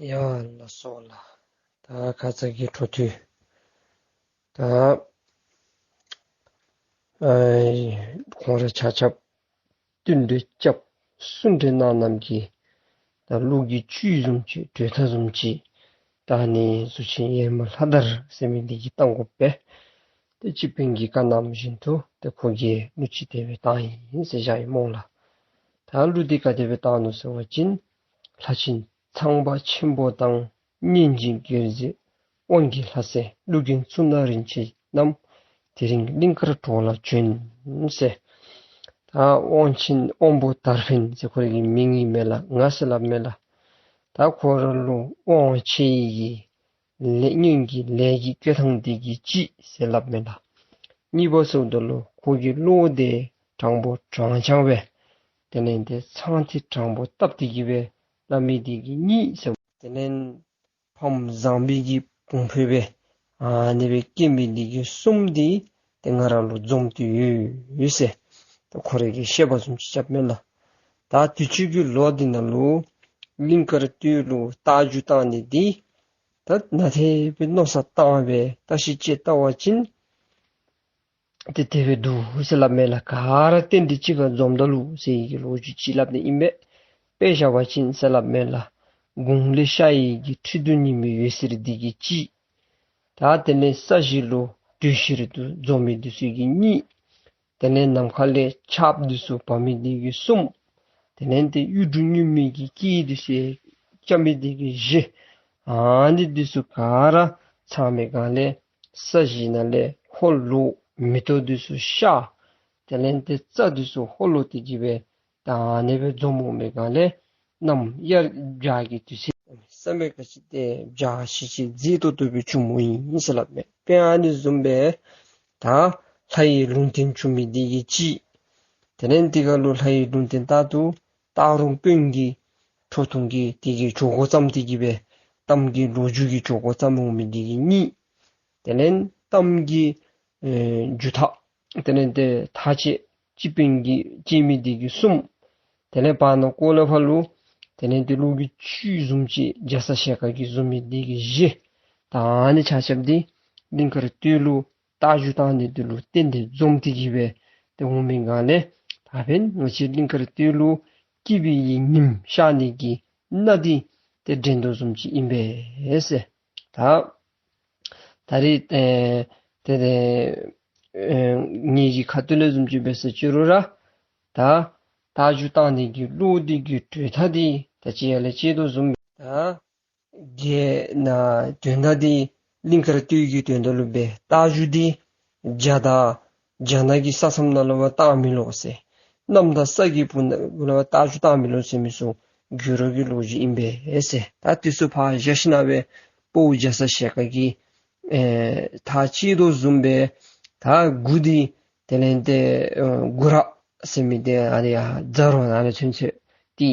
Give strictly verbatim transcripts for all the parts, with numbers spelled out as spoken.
ཡ་ལགས་སོ་ལགས། ད་ཁ་ཙ་གི་འཕྲོ་མཐུད་ད་ཨ་ཁོང་ར་ཆ་ཁྱབ་བསྟུན་གྲོས་རྐྱབ་གསུང་གྲོས་གནང་གནངམ་གི་ད་གླུ་གི་བཅུད་བཟུམ་ཅིག་གྲོས་ཐག་བཟུམ་ཅིག་ད་ཨ་ནི་གཟུགས་ཅན་ཡེར་མ་ལྷ་དར་ཟེར་མི་འདི་གིས་བཏང་དགོ་པས། ཏེ་སྤྱི་དཔོན་གྱིས་བཀའ་གནངམ་བཞིན་དུ་ཏེ་ཁོ་གིས་གླུ་ཅིག་དེ་སྦེ་བཏང་ཡི་ཟེར་བཞག་ཡི་སྨོ་ལགས། ད་གླུ་འདི་ག་དེ་སྦེ་བཏང་ནུག་ཟེར་བ་ཅིན། ལྷ་ཆེན་ཚངས་པ་ཆེན་པོ་དང་། སྙན་ཅིང་དགྱེས་མཛད་དབང་གི་ལྷ་སྲས། གླུ་མགོན་གཙུག་ན་རིན་ཆེན་རྣམས། དེ་རིང་གླིང་དཀར་གྲོགས་ལ་བྱོན་ཟེར། ད་དབང་ཆེན་དབང་པོ་དར་འཕེན་ཟེར་ཁོ་རའི་གི་མིང་ཨིན་མས་ལགས། ང་ཟེར་སླབ་མས་ལགས། ད་ཁོ་ར་ལུ་དབང་ཆེ་བའི་གི་ལས་སྔོན་གྱི་ལས་ཀྱི་བསྐོས་ཐང་འདི་གིས་གཅིག་ཟེར་སླབ་མས་ལགས། གཉིས་པ་ཟེརཝ་ད་ལུ་ཁོ་གི་བློ་འདི་དྲང་པོ་དྲང་རྐྱང་སྦེ་དེ་ལས་ཏེ་ཚངས་ཐིག་དྲང་པོ་བཏབ་སྟེ་གི་སྦེ་སླབ་མི་འདི་གིས་གཉིས་ཟེར། དེ་ལས་ཕམ་བཟང་པོའི་གི་བུང་བུ་སྦེ་ཨ་ནི་སྦེ་སྐྱེས་མི་འདི་གིས་གསུམ་འདི་ཏེ་ང་ར་ལུ་འཛོམས་ཏེ་ཡོད་ཟེར། ད་ཁོ་རའི་གི་བཤད་པ་བཟུམ་ཅིག་རྐྱབ་མས་ལགས། ད་དུས་ཅི་གི་ལོ་འདི་ནང་ལུ་གླིང་དཀར་སྟོད་ལུ་རྟ་རྒྱུག་བཏང་ནི་འདི་ད་ནན་ཏན་སྦེ་མནོ་བསམ་བཏང་སྦེ་བརྟག་ཞིབ་དཔྱད་བལྟ་བ་ཅིན་ཏེ་དེ་སྦེ་འདུག་ཟེར་སླབ་མས་ལགས། ག་ར་རྟེན་འབྲེལ་གཅིག་ཁར་འཛོམས་ད་ལུ་ཟེར་བའི་གི་ལོ་རྒྱུས་ཅིག་སླབ་ནི་ཨིན་པས། དཔེ་བཞག་པ་ཅིན་ཟེར་སླབ་མས་ལགས། དགུང་ལས་ཤར་བའི་གི་ཁྲི་གདུགས་ཉི་མའི་འོད་ཟེར་འདི་གིས་གཅིག། ད་དེ་ལས་ས་གཞི་ལུ་དུས་ཤིག་ཏུ་འཛོམས་མི་འདི་ཚུ་གིས་གཉིས། དེ་ལས་ནམ་མཁའ་ལས་ཆརཔ་འདི་ཚུ་འབབ་མི་འདི་གིས་གསུམ། དེ་ལས་ཏེ་གཡུ་འབྲུག་སྨྱུག་མའི་གི་སྐད་འདི་ཚུ་རྐྱབ་མི་འདི་གིས་བཞི། ཨ་ནི་འདི་ཚུ་ག་ར་ཚང་མི་སྒང་ལས་ས་གཞི་ནང་ལས་ཧོ་ལོ་མེ་ཏོག་འདི་ཚུ་ཤར། དེ་ལས་ཏེ་རྩྭ་འདི་ཚུ་ཧོ་ལོ་སྟེ་གི་སྦེ་ད་ཨ་ནི་སྦེ་འཛོམས་འོང་མི་སྒང་ལས་གནམ་དབྱར་བྱག་གི་དུས་ཚོད་བསམ་པའི་ག་ཅི་ཏེ་བྱག་ཞི་ཞི་མཛེས་ཏོག་ཏོ་སྦེ་བྱུང་མི་ཨིན་ཟེར་སླབ་མས། དཔེ་ཨ་ནི་བཟུམ་སྦེ་ད་ལྷ་ཡི་ལུང་བསྟན་བྱུང་མི་འདི་གིས་གཅིག། དེ་ལས་འདི་ཁར་ལུ་ལྷ་ཡི་ལུང་བསྟན་ལྟར་དུ་སྟག་རོང་དཔོན་གྱི་ཁྲོ་ཐུང་གི་དེ་གི་ཇོ་བོ་ཙམ་སྟེ་གི་སྦེ་གཏམ་གྱི་ལོ་རྒྱུས་ཀྱི་ཇོ་བོ་ཙམ་འོང་མི་འདི་གིས་གཉིས། དེ་ལས་གཏམ་གྱི་ཨེ་རྒྱུད་ཐག་དེ་ལས་ཏེ་ཐག་བཅད་སྤྱི་དཔོན་གྱིས་བཅད་མི་འདི་གིས་གསུམ། དེ་ལས་བར་ན་ཀོ་ལ་ཕ་ལུ་དེ་ལས་ཏེ་གླུ་གི་བཅུད་བཟུམ་ཅིག་རྒྱ་ཚ་ཞལ་དཀར་གྱིས་བཟུང་མི་འདི་གིས་བཞི། ད་ཨ་ནི་ཆ་ཁྱབ་འདི་གླིང་དཀར་སྟོད་ལུ་རྟ་རྒྱུག་བཏང་ནི་འདི་ལུ་བརྟེན་ཏེ་འཛོམས་ཏེ་གི་སྦེ་ཏེ་འོང་མི་སྒང་ལས་ད་འབདན་ང་བཅས་གླིང་དཀར་སྟོད་ལུ་སྐྱིད་པའི་ཉིམ་ཤར་ནི་གི་གནས་འདི་ཏེ་འདྲེན་དོ་བཟུམ་ཅིག་ཨིན་པས་ཟེར། ད་ད་རེས་ཨེ་ཏེ་ཏེ་ཨེ་ངེ་གི་ཁ་ཐུག་ལས་བཟུམ་ཅིག་འབད་ཟེར་ཅི་རུང་ར་ད་རྟ་རྒྱུག་བཏང་ནི་གི་གླུ་འདི་གི་གྲོས་ཐག་འདི་ད་ཅི་ཡར་ལས་བཅད་དོ་བཟུམ་ད་གི་ན་དོན་དག་འདི་གླིང་དཀར་སྟོད་ཀྱི་དོན་དག་ལུ་སྦེ་རྟ་རྒྱུག་འདི་རྒྱ་དང་རྒྱ་ནག་གི་ས་མཚམས་ནང་ལུ་བ་བཏང་མི་ལོ་ཟེར། གནམ་དང་ས་གི་བར་ན་ལུ་བ་རྟ་རྒྱུག་བཏང་མི་ལོ་ཟེར་མི་ཚུ་གུ་རུ་གི་ལོ་རྒྱུས་ཨིན་པས་ཟེར། ད་འདི་ཚུ་ཕར་བཞག་ཞིནམ་སྦེ་དཔའ་བོ་རྒྱ་ཚ་ཞལ་དཀར་གྱིས་ཨེ་ཐག་བཅད་དོ་བཟུམ་སྦེ་ད་མགུ་འདི་དེ་ལས་ཏེ་ཨེ་མགུ་ར་ཟེར་མི་འདི་ཨ་ནི་ཡ་རྫ་རོང་ཨ་ནི་ཚུན་ཚོད་ཏེ་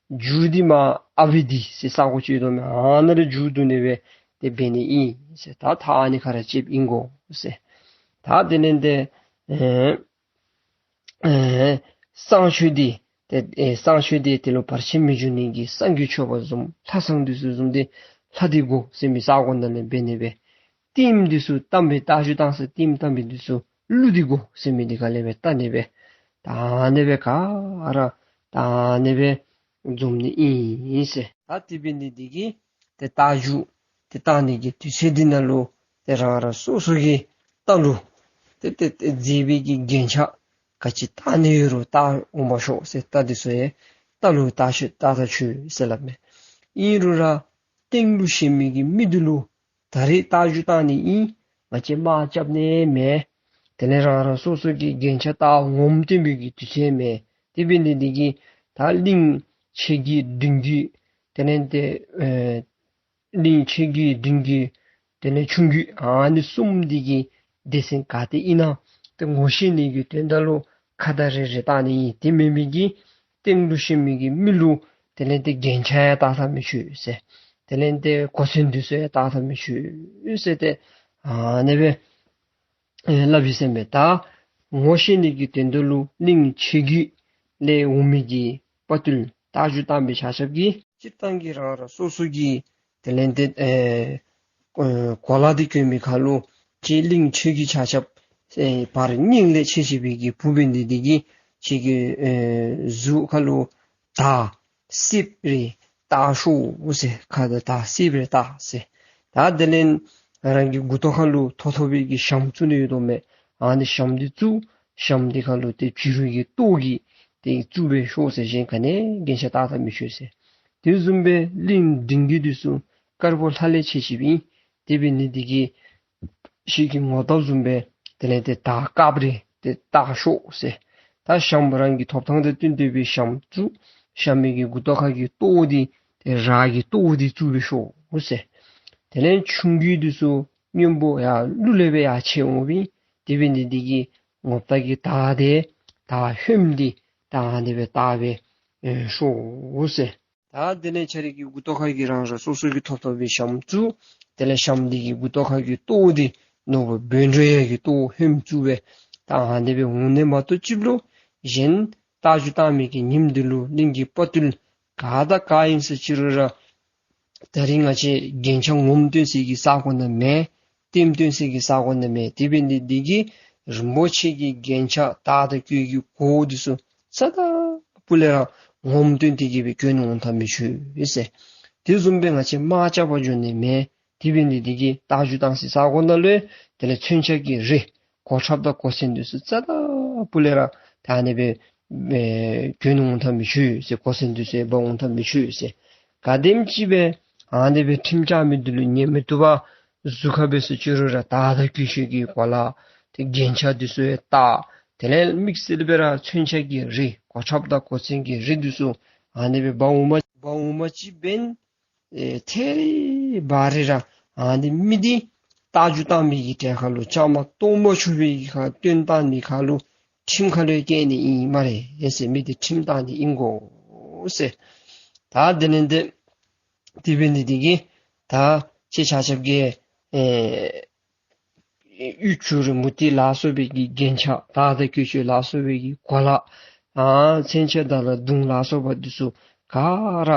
མཇུག་འདི་མར་ཨ་བི་འདི་ཟེར་ས་གོ་ཅིག་འདུག་མས། ཨ་ནཱ་ལས་མཇུག་བསྡུ་ནི་སྦེ་ཏེ་འབད་ནི་ཨིན་ཟེར། ད་ཐག་ཨ་ནི་ཁར་ར་བཅདཔ་ཨིན་གོ་ཟེར། ད་དེ་ལས་ཏེ་ཨེ་ཨེ་བསང་མཆོད་འདི་ཏེ་ཨེ་བསང་མཆོད་འདི་དེ་ལུ་བར་ཆད་མི་འབྱུང་ནི་གི་བསང་གི་མཆོད་པ་བཟུམ་ལྷ་བསང་འདི་ཚུ་བཟུམ་འདི་ལྷ་འདི་དགོ་ཟེར་མི་ས་གོ་ནང་ལས་འབད་ནི་སྦེ་ལྟདམོ་འདི་ཚུ་བཏང་སྦེ་རྟ་རྒྱུག་བཏང་ས་ལྟདམོ་བཏང་མི་འདི་ཚུ་གླུ་འདི་དགོ་ཟེར་མི་འདི་ག་ལས་སྦེ་བལྟ་ནི་སྦེ་ད་ཨ་ནི་སྦེ་ག་ར་ད་ཨ་ནི་སྦེ་འཛོམས་ནི་ཨིན་ཟེར། ད་དེ་འབད་ནི་འདི་གིས་ཏེ་རྟ་རྒྱུག་ཏེ་བཏང་ནི་གི་དུས་ཚོད་འདི་ནང་ལུ་ཏེ་རང་རང་སོ་སོ་གི་རྟ་ལུ་ཏེ་ཏེ་ཏེ་མཛེས་པའི་གི་རྒྱན་ཆ་ག་ཅི་བཏགས་ནི་ཡོད་རུང་བཏགས་འོང་པ་ཤོག་ཟེར། རྟ་འདི་ཚུ་ཡང་རྟ་ལུ་བཏགས་ཤིག་བཏགས་ད་ཆོག་ཟེར་སླབ་མས། ཨིན་རུང་ར་སྟེང་ལུ་བཞོན་མི་གི་མི་འདི་ལུ་ད་རེས་རྟ་རྒྱུག་བཏང་ནི་ཨིན། ང་བཅས་དམག་རྐྱབ་ནི་མེན། དེ་ལས་རང་རང་སོ་སོ་གི་རྒྱན་ཆ་བཏགས་ངོམ་སྟོན་པའི་གི་དུས་ཚོད་མེན། དེ་འབད་ནི་འདི་གིས་ད་གླིང་ཆེ་རྒྱུད་འབྲིང་རྒྱུད་དེ་ལས་ཏེ་ཨེ་གླིང་ཆེ་རྒྱུད་འབྲིང་རྒྱུད་དེ་ལས་ཆུང་རྒྱུད་ཨ་ནི་གསུམ་འདི་གི་སྡེ་ཚན་ག་ཏེ་ཨིན་ན་ཏེ་ངོ་ཤེས་ནི་གི་དོན་དག་ལུ་ཁ་བརྡ་རེ་རེ་བཏང་ནི་ཨིན། དེ་མེན་མི་གི་སྟེང་ལུ་བཞོན་མི་གི་མི་ལུ་དེ་ལས་ཏེ་རྒྱན་ཆ་ཡང་བཏགས་ད་མི་ཆོག་ཟེར། དེ་ལས་ཏེ་གོ་མཚོན་འདི་ཚུ་ཡང་བཏགས་ད་མི་ཆོག་ཟེར་ཏེ་ཨ་ནི་སྦེ་ཨེ་སླབ་ཨིན་ཟེར་མས། ད་ངོ་ཤེས་ནི་གི་དོན་དག་ལུ་གླིང་ཆེ་རྒྱུད་ལས་འོང་མི་གི་དཔའ་བརྟུལ་རྟ་རྒྱུག་བཏང་མི་ཆ་ཁྱབ་ཀྱིས་སྤྱིར་བཏང་གི་རང་རང་སོ་སོ་གི་ དེ་ལས་ཏེ་ཨེ་ཨེ་གོ་ལ་འདི་གྱོན་མི་ཁར་ལུ་ཁྱེད་གླིང་ཁྱོད་ཀྱི་ཆ་ཁྱབ་ཨེ་བར་སྙིང་ལས་ཆེ་ཆེ་བའི་གི་བུ་འབད་ནི་འདི་གིས་ཁྱེད་ཀྱི་ཨེ་གཟུགས་ཁར་ལུ་དར་སིབ་རེ་བཏགས་ཤོག་ཟེར། ཁ་དར་སིབ་རེ་བཏགས་ཟེར། ད་དེ་ལས་རང་གི་མགུ་ཏོ་ཁར་ལུ་ཐོགས་ཐོགས་པའི་གི་ཞྭམོ་བཙུགས་ནི་ཡོད་དོ་མས། ཨ་ནི་ཞྭམོ་འདི་བཙུགས། ཞྭམོ་འདི་ཁར་ལུ་ཏེ་བྱུ་རུ་གི་ཏོག་གིས་ཏེ་བཙུགས་སྦེ་ཤོག་ཟེར། གཞན་ག་ནི་རྒྱན་ཆ་བཏགས་བཏགས་མི་ཆོག་ཟེར། དེ་བཟུམ་སྦེ་གླིང་འབྲིང་གི་འདི་ཚུ་དཀར་པོ་ལྷ་ལས་ཆེ་ཆེ་བའི་དེ་འབད་ནི་འདི་གིས་ཁྱེད་ཀྱི་ངོ་བཏགས་བཟུམ་སྦེ་དེ་ལས་ཏེ་དར་དཀརཔོ་རེ་ཏེ་བཏགས་ཤོག་ཟེར། ད་ཞྭམོ་རང་གི་ཐོབ་ཐང་དང་བསྟུན་ཏེ་སྦེ་ཞྭམོ་བཙུགས། ཞྭམོ་གི་མགུ་ཏོ་ཁ་གི་ཏོག་འདི་ཏེ་ར་གི་ཏོག་འདི་བཙུགས་སྦེ་ཤོག་ཟེར། དེ་ལས་ཆུང་ཀུའི་འདི་ཚུ་སྔོན་པོ་ཡར་ཀླུ་ལས་སྦེ་ཡར་ཆད་འོང་བའི་དེ་འབད་ནི་འདི་གིས་ངོ་བཏགས་ཀྱི་དར་དེ་དར་ཧོནམ་འདི་ད་ཨ་ནི་སྦེ་བཏགས་སྦེ་ཨེ་ཤོག་ཟེར། ད་དེ་ལས་ཁྱེད་རའི་གི་མགུ་ཏོ་ཁ་གི་རང་རང་སོ་སོ་གི་ཐོབ་ཐོབ་པའི་ཞྭམོ་བཙུགས། དེ་ལས་ཞྭམོ་འདི་གི་མགུ་ཏོ་ཁ་གི་ཏོག་འདི་ནོར་བུ་བཻ་ཌཱུརྻ་གི་ཏོག་ཧོནམ་བཙུགས་སྦེ་ད་ཨ་ནི་སྦེ་འོང་ནི་མ་གཏོགས་ཅིག་ལུ་གཞན་རྟ་རྒྱུག་བཏང་མི་གི་ཉིནམ་འདི་ལུ་གླིང་གི་དཔའ་རྟུལ་ག་དང་ག་ཨིན་ཟེར་ཅི་རུང་ར་ད་རིས་ང་བཅས་རྒྱན་ཆ་ངོམ་སྟོན་སའི་གི་ས་གོ་ནང་མེད། ལྟདམོ་སྟོན་སའི་གི་ས་གོ་ནང་མེད། དེ་འབད་ནི་འདི་གིས་རིན་པོ་ཆེ་གི་རྒྱན་ཆ་དར་དང་གོས་ཀྱི་གོ་འདི་ཚུ་རྩ་དང་སྤུ་ལས་ར་ངོམ་སྟོན་ཏེ་གི་སྦེ་གྱོན་འོང་ད་མི་ཆོག་ཟེར། དེ་བཟུམ་སྦེ་ང་བཅས་དམག་རྐྱབ་པར་འགྱོ་ནི་མེད། དེ་འབད་ནི་འདི་གིས་རྟ་རྒྱུག་བཏང་སའི་ས་གོ་ནང་ལུ་དེ་ལས་མཚོན་ཆ་གི་རིགས་གོ་ཁྲབ་དང་གོ་མཚོན་འདི་ཚུ་རྩ་དང་སྤུ་ལས་ར་ད་ཨ་ནི་སྦེ་ཨེ་གྱོན་འོང་ད་མི་ཆོག་ཟེར། གོ་མཚོན་འདི་ཚུ་འབག་འོང་ད་མི་ཆོག་ཟེར། ག་དེམ་ཅིག་སྦེ་ཨ་ནི་སྦེ་ཁྲིམས་བཅའ་མི་འདི་ལུ་ཉན་མི་བཏུབ་པར་གཟུགས་ཁར་འབད་སོང་ཅི་རུང་ར་དར་དང་གོས་ཆེན་གྱི་གོ་ལ་ཏེ་རྒྱན་ཆ་འདི་ཚུ་ཡང་བཏགས། དེ་ལས་དམིགས་བསལ་སྦེ་ར་མཚོན་ཆ་གི་རིགས་གོ་ཁྲབ་དང་གོ་མཚོན་གྱི་རིགས་འདི་ཚུ་ཨ་ནི་སྦེ་འབག་འོང་མ་འབག་འོང་མ་ཅིག་འབདན་ཨེ་ཐད་རི་བ་རི་ར་ཨ་ནི་མི་འདི་རྟ་རྒྱུག་བཏང་མི་གི་གྲལ་ཁར་ལུ་བཅའ་མར་གཏོགས་མ་ཆོག་པའི་གི་ཁར་བཏོན་བཏང་མི་ཁར་ལུ་ཁྲིམས་ཁ་ལུ་བཀལ་ནི་ཨིན་སྨ་རེ་ཟེར། མི་འདི་ཁྲིམས་བཏང་ནི་ཨིན་གོ་ཟེར། ད་དེ་ལས་ཏེ་དེ་འབད་ནི་འདི་གིས་ད་ཁྱེད་ཆ་ཁྱབ་ཀྱིས་ཨེ་གཡུ་བྱུ་རུ་མུ་ཏིག་ལ་སོགས་པའི་གི་རྒྱན་ཆ་དར་དང་གོས་ཆེན་ལ་སོགས་པའི་གི་གོ་ལ་ཨ་མཚོན་ཆ་དར་ལ་མདུང་ལ་སོགས་པ་འདི་ཚུ་ག་ར་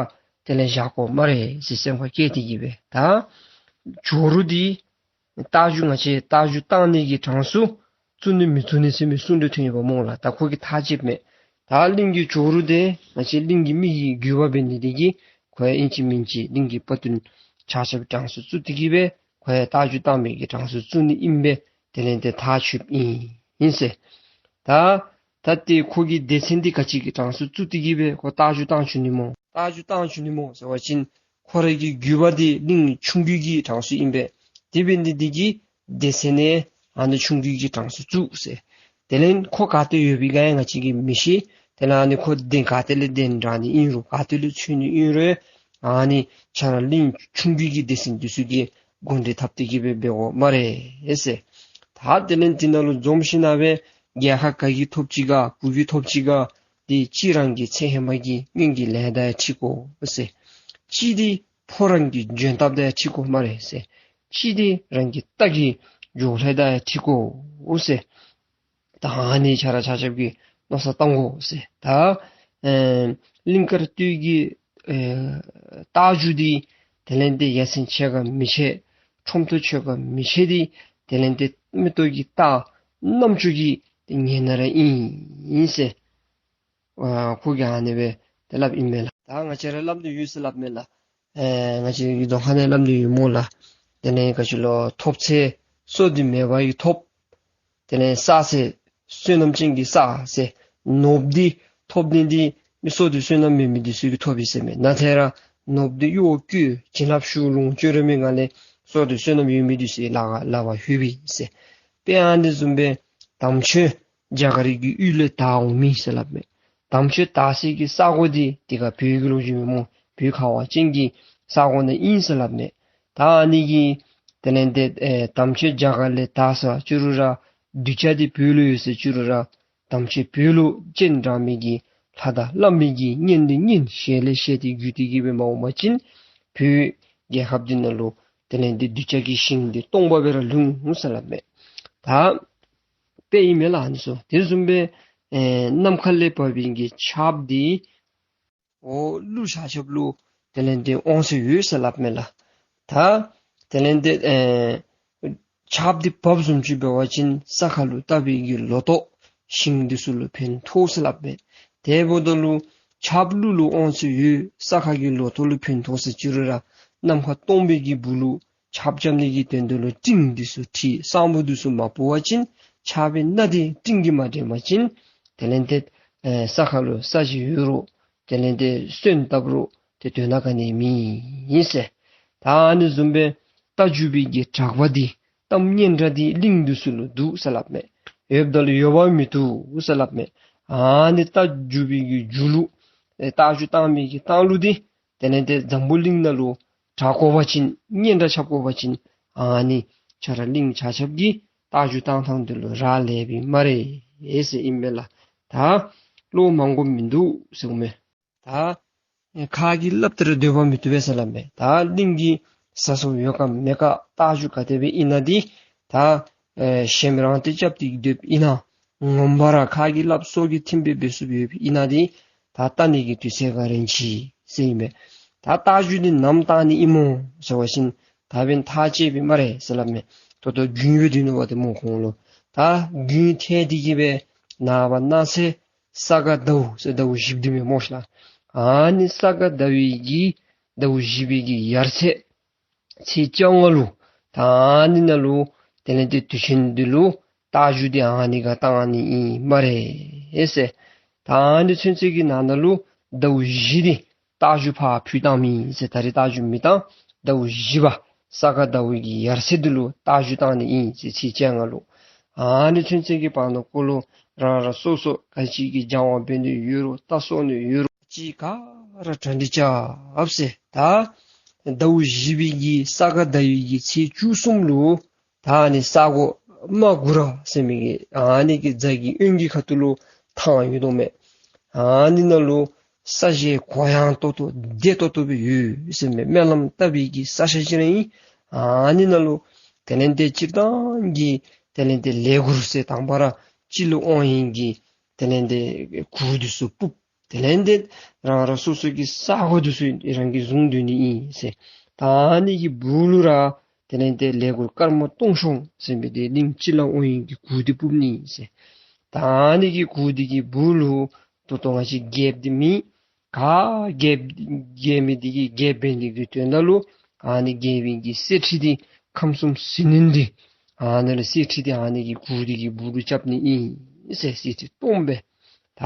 དེ་ལས་བཞག་དགོ་སྨ་རེ་ཟེར་སེམས་ཁར་བསྐྱེད་དེ་གི་སྦེ། ད་བྱུ་རུ་འདི་རྟ་རྒྱུག་ང་བཅས་རྟ་རྒྱུག་བཏང་ནི་གི་གྲངས་སུ་བཙུགས་ནི་མི་བཙུགས་ནི་ཟེར་མི་གསུང་དོ་ཐོན་ཡོདཔ་སྨོ་ལགས། ད་ཁོ་གིས་ཐག་བཅདཔ་མས། ད་གླིང་གི་བྱུ་རུ་འདི་ང་བཅས་གླིང་གི་མི་གི་རྒྱུད་པ་འབད་ནི་འདི་གིས་ཁོ་ཡང་ཨིན་ཅི་མིན་ཅི་གླིང་གི་དཔའ་རྟུལ་ཆ་ཁྱབ་གྲངས་སུ་བཙུགས་ཏེ་གི་སྦེ་ཁོ་ཡང་རྟ་རྒྱུག་བཏང་མི་གི་གྲངས་སུ་བཙུགས་ནི་ཨིན་པས། དེ་ལས་ཏེ་ཐག་ཆོདཔ་ཨིན་ཨིན་ཟེར། ད་ད་ཏེ་ཁོ་གི་སྡེ་ཚན་འདི་ག་ཅི་གི་གྲངས་སུ་བཙུགས་ཏེ་གི་སྦེ་ཁོ་རྟ་རྒྱུག་བཏང་བཅུག་ནི་སྨོ། རྟ་རྒྱུག་བཏང་བཅུག་ནི་སྨོ་ཟེར་བ་ཅིན་ཁོ་རའི་གི་རྒྱུད་པ་འདི་གླིང་ཆུང་རྒྱུད་ཀྱི་གྲངས་སུ་ཨིན་པས། དེ་འབད་ནི་འདི་གིས་སྡེ་ཚན་ནི་ཨ་ནི་ཆུང་རྒྱུད་ཀྱི་གྲངས་སུ་བཙུགས་ཟེར། དེ་ལས་ཁོ་ག་ཏེ་ཡོད་པའི་ག་ཡང་ང་བཅས་ཀྱིས་མི་ཤེས། དེ་ལས་ཨ་ནི་ཁོ་གདན་ག་ཏེ་ལས་གདན་དྲངས་ནི་ཨིན་རུང་ག་ཏེ་ལུ་བྱོན་ནི་ཨིན་རུང་ཨ་ནི་ཁྱེད་ར་གླིང་ཆུང་རྒྱུད་ཀྱི་སྡེ་ཚན་འདི་ཚུ་གིས་གོ་འདྲི་འཐབ་སྟེ་གི་སྦེ་འབད་དགོ་སྨ་རེ་ཟེར། ད་དེ་ལས་འདི་ནང་ལུ་འཛོམས་ཞིནམ་ལས་རྒྱལ་ཁ་ག་གིས་ཐོབ་ཅི་ག་བུ་གིས་ཐོབ་ཅི་ག་འདི་གཅིག་རང་གི་ཚེ་ཧེ་མ་གི་སྔོན་གྱི་ལས་དང་ཡང་འཁྲིལ་དགོ་ཟེར། གཅིག་འདི་ཕོ་རང་གི་འཇོན་ཐང་དང་ཡང་འཁྲིལ་དགོ་སྨ་རེ་ཟེར། གཅིག་འདི་རང་གི་རྟ་གི་མགྱོགས་ལྷད་དང་ཡང་འཁྲིལ་དགོ་ཟེར། ད་ཨ་ནི་ཁྱེད་ར་ཆ་ཁྱབ་ཀྱིས་མནོ་བསམ་བཏང་དགོ་ཟེར། ད་ཨེ་གླིང་དཀར་སྟོད་ཀྱི་ཨེ་རྟ་རྒྱུག་འདི་དེ་ལས་ཏེ་ཡ་མཚན་ཆེ་ག་མི་ཆེ། ཁྲོམ་ཐོག་ཆེ་ག་མི་ཆེ། འདི་དེ་ལས་ཏེ་མེ་ཏོག་གི་རྟ་རྣམ་ཅོ་གི་ཏེ་ཉེ་ན་ར་ཨིན་ཨིན་ཟེར། ཨ་ཁོ་གིས་ཨ་ནི་སྦེ་ཏེ་སླབ་ཨིན་མས་ལགས། ད་ང་བཅས་ར་སླབ་ནི་ཡོད་ཟེར་སླབ་མས་ལགས། ཨེ་ང་བཅས་ཀྱི་རྫོང་ཁ་ནང་སླབ་ནི་ཡོད་སྨོ་ལགས། དེ་ལས་ག་ཅི་ལོ་ཐོབ་ཚེ་བསོད་བདེ་མེད་པ་ཡི་ཐོབ། དེ་ལས་བསགས་ཚེ་བསོད་ནམས་ཅན་གྱི་བསགས་ཟེར། ནོར་བུ་འདི་ཐོབ་ནི་འདི་མི་བསོད་བདེ་བསོད་ནམས་མེད་མི་འདི་ཚུ་གིས་ཐོབ་ཨིན་ཟེར་མས། ནཱ་ཐད་ར་ནོར་བུ་འདི་གཡོག་བཀོལ་བྱིན་རླབས་ཤུགས་ལོངས་སྤྱོད་ར་མི་ངང་ལས་བསོད་བདེ་བསོད་ནམས་ཡོད་མི་འདི་ཚུ་ལག་ལག་པར་ལྷོད་པས་ཟེར། དཔེ་ཨ་ནི་བཟུམ་སྦེ་དམ་ཆོས་རྒྱ་གར་གྱི་ཡུལ་ལས་དར་འོང་མི་ཟེར་སླབ་མས། དམ་ཆོས་དར་སའི་གི་ས་གོ་འདི་དེ་ཁར་བོད་ཀྱི་ལོ་རྒྱུས་མེད་སྨོ། བོད་ཁ་བ་ཅན་གྱི་ས་གོ་ནང་ཨིན་ཟེར་སླབ་མས། ད་ཨ་ནི་གི་དེ་ལས་ཏེ་ཨེ་དམ་ཆོས་རྒྱ་གར་ལས་དར་ཟེར་བཅུག་རུང་ར་གདུལ་བྱ་འདི་བོད་ལུ་ཡོད་ཟེར་བཅུག་རུང་ར་དམ་ཆོས་བོད་ལུ་སྤྱན་དྲངས་མི་གི་ལྷ་དང་བླ་མའི་གི་བསྙེན་ལས་བསྙེན་ཞལ་ལས་ཞལ་ཏེ་བརྒྱུད་དེ་གི་སྦེ་མ་འོང་པ་ཅིན་བོད་རྒྱལ་ཁབ་འདི་ནང་ལུ་དེ་ལས་ཏེ་གདུལ་བྱ་གི་ཞིང་འདི་སྟོང་པ་སྦེ་ར་ལུས་འོང་ཟེར་སླབ་མས། ད་དཔེ་ཨིན་མས་ལགས་ཨ་ནི་ཚུ། དེ་བཟུམ་སྦེ་ཨེ་ནམ་མཁའ་ལས་བབས་པའི་གི་ཆརཔ་འདི་འོ་ཀླུ་ཆ་ཁྱབ་ལུ་དེ་ལས་ཏེ་འོང་ས་ཡོད་ཟེར་སླབ་མས་ལགས། ད་དེ་ལས་ཏེ་ཨེ་ཆརཔ་འདི་བབས་བཟུམ་ཅིག་འབད་བ་ཅིན་ས་ཁ་ལུ་བཏབ་པའི་གི་ལོ་ཐོག་ཤིང་འདི་ཚུ་ལུ་ཕན་ཐོགས་ཟེར་སླབ་མས། དེ་འབདཝ་ད་ལུ་ཆརཔ་ཀླུ་ལུ་དབང་ཚད་ཡོད། ས་ཁ་གི་ལོ་ཐོག་ལུ་ཕན་ཐོགས་ཟེར་ཅི་རུང་ར་ནམ་མཁའ་སྟོང་པའི་གི་སྦུག་ལུ་ཆརཔ་རྐྱབ་ནི་གི་དོན་དུ་ལུ་སྤྲིན་འདི་ཚུ་འཁྲིགས། ས་སྨུག་འདི་ཚུ་མ་ཕོག་པ་ཅིན་ཆརཔ་སྦེ་ན་སྟེ་སྤྲིན་གྱིས་མ་འདྲེན་པ་ཅིན་དེ་ལས་ཏེ་ཨེ་ས་ཁ་ལུ་ས་གཞི་ཡོད་རུང་དེ་ལས་ཏེ་སོན་བཏབ་རུང་ཏེ་དོན་དག་ག་ནི་མེད་ཟེར། ད་ཨ་ནི་བཟུམ་སྦེ་རྟ་རྒྱུག་པའི་གི་དྲེག་པ་འདི་གཏམ་སྙན་གྲགས་འདི་གླིང་འདི་ཚུ་ལུ་འདུག་ཟེར་སླབ་མས། ཡོདཔ་ད་ལུ་ཡོད་པ་མི་བཏུབ་ཟེར་སླབ་མས། ཨ་ནི་རྟ་རྒྱུག་པའི་གི་རྒྱུག་ལུགས་ཨེ་རྟ་རྒྱུག་བཏང་མི་གི་བཏང་ལུགས་འདི་དེ་ལས་ཏེ་འཛམ་བུ་གླིང་ནང་ལུ་གྲགས་དགོ་པ་ཅིན་སྙན་གྲགས་ཁྱབ་དགོ་པ་ཅིན་ཨ་ནི་ཁྱོད་ར་གླིང་ཆ་ཁྱབ་ཀྱིས་རྟ་རྒྱུག་བཏང་ཐངས་འདི་ལུ་རག་ལསཔ་ཨིན་སྨ་རེ་ཟེར་ཨིན་པས་ལགས། ད་བློ་མང་དགོཔ་མིན་འདུག་ཟེར་གོ་མས། ད་ཨེ་ཁ་གིས་སླབ་སྟེ་ར་སྡོད་པ་མི་བཏུབ་པས་ཟེར་སླབ་མས། ད་གླིང་གི་ས་སོ་ཡོད་ག་མེད་ག་རྟ་རྒྱུག་ག་དེ་སྦེ་ཨིན་ན་འདི་ད་ཨེ་ཞེམ་རང་སྟེ་རྐྱབ་སྟེ་སྡོདཔ་ཨིན་ན་ངོ་མ་ར་ཁ་གིས་སླབ་སོ་གིས་ཐིམ་སྦེ་འབད་ཚུགསཔ་ཡོདཔ་ཨིན་ན་འདི་ད་བལྟ་ནི་གི་དུས་ཚོད་ག་རན་ཅི་ཟེར་ཨིན་པས། ད་རྟ་རྒྱུག་འདི་ནམ་བཏང་ནི་ཨིན་མོ་ཟེར་བ་ཅིན་ད་འབདན་ཐག་བཅད་པས་སྨ་རེ་ཟེར་སླབ་མས། ད་ལྟོ་རྒྱུན་སྦེ་སྡོད་ནུག་པ་ཏེ་སྨོ་ཁོང་ལུ། ད་རྒྱུན་ཐལ་ཏེ་གི་སྦེ་ནངས་པ་གནངས་ཚེ་ས་ག་ཟླཝ་ཟེར་ཟླཝ་བཞི་པ་འདི་མས་སྨོ་ཤ་ལགས། ཨ་ནི་ས་ག་ཟླ་བའི་གི་ཟླཝ་བཞི་པའི་གི་ཡར་ཚེས་ཚེས་བཅོ་ལྔ་ལུ་ད་ཨ་ནི་ནང་ལུ་དེ་ལས་ཏེ་དུས་ཆེན་འདི་ལུ་རྟ་རྒྱུག་འདི་ཨ་ནི་ག་བཏང་ནི་ཨིན་སྨ་རེ་ཟེར། ད་ཨ་ནི་ཚུན་ཚོད་ཀྱི་ནང་ན་ལུ་ཟླཝ་བཞི་འདི་རྟ་རྒྱུག་ཕར་ཕུད་བཏང་མི་ཨིན་ཟེར། ད་རེས་རྟ་རྒྱུག་མི་བཏང་། ཟླཝ་བཞི་པ་ས་ག་ཟླཝ་གི་ཡར་ཚེས་འདི་ལུ་རྟ་རྒྱུག་བཏང་ནི་ཨིན་ཟེར་ཚེས་བཅོ་ལྔ་ལུ། ཨ་ནི་ཚུན་ཚོད་ཀྱི་བར་ན་ཀོ་ལུ་རང་རང་སོ་སོ་ག་ཅི་གི་སྦྱང་བ་འབད་ནི་ཡོད་རུང་རྟ་གསོ་ནི་ཡོད་རུང་ཅིག་ག་ར་གྲ་སྒྲིག་རྐྱབ་ཟེར། ད་ཟླཝ་བཞི་པའི་གི་ས་ག་ཟླ་བའི་གི་ཚེས་བཅུ་གསུམ་ལུ་ད་ཨ་ནི་ས་གོ་རྨ་གུ་ར་ཟེར་མི་གི་ཨ་ནི་གི་རྫ་གི་གཡོན་གྱི་ཁ་ཐུག་ལུ་ཐང་ཡོད་དོ་མས། ཨ་ནི་ནང་ལུ་ས་གཞི་གུ་ཡངས་ཏོག་ཏོ་བདེ་ཏོག་ཏོ་སྦེ་ཡོད་ཟེར་མས། སྨོན་ལམ་བཏབ་པའི་གི་ས་ཆ་ཅིག་ར་ཨིན། ཨ་ནི་ནང་ལུ་དེ་ལས་ཏེ་སྤྱིར་བཏང་གི་དེ་ལས་ཏེ་ལས་གུར་ཟེར་དང་པ་ར་སྤྱི་ལུ་དབང་བའི་གི་དེ་ལས་ཏེ་གུར་འདི་ཚུ་སྤུབ། དེ་ལས་ཏེ་རང་རང་སོ་སོ་གི་ས་གོ་འདི་ཚུ་རང་གིས་བཟུང་སྡོད་ནི་ཨིན་ཟེར། ད་ཨ་ནི་གི་སྦུག་ལུ་ར་དེ་ལས་ཏེ་ལས་གུར་དཀར་མོ་སྟོང་ཤོང་ཟེར་མི་འདི་གླིང་སྤྱི་ལ་དབང་བའི་གི་གུར་འདི་སྤུབ་ནི་ཨིན་ཟེར། ད་ཨ་ནི་གི་གུར་འདི་གི་སྦུག་ལུ་ད་ལྟོ་ང་བཅས་རྒྱལཔོ་འདི་མེད་ག་རྒྱལཔོ་རྒྱལ་མི་འདི་གིས་རྒྱལཔོ་འབད་ནི་གི་དོན་དག་ལུ་ཨ་ནི་རྒྱལ་པོའི་གི་གསེར་ཁྲི་འདི་ཁམས་གསུམ་ཟིལ་གནོན་འདི་ཨ་ནི་ལུ་གསེར་ཁྲི་འདི་ཨ་ནི་གི་གུར་འདི་གི་སྦུག་ལུ་རྐྱབ་ནི་ཨིན་ཟེར། གསེར་ཁྲི་སྟོང་སྦེ། ད་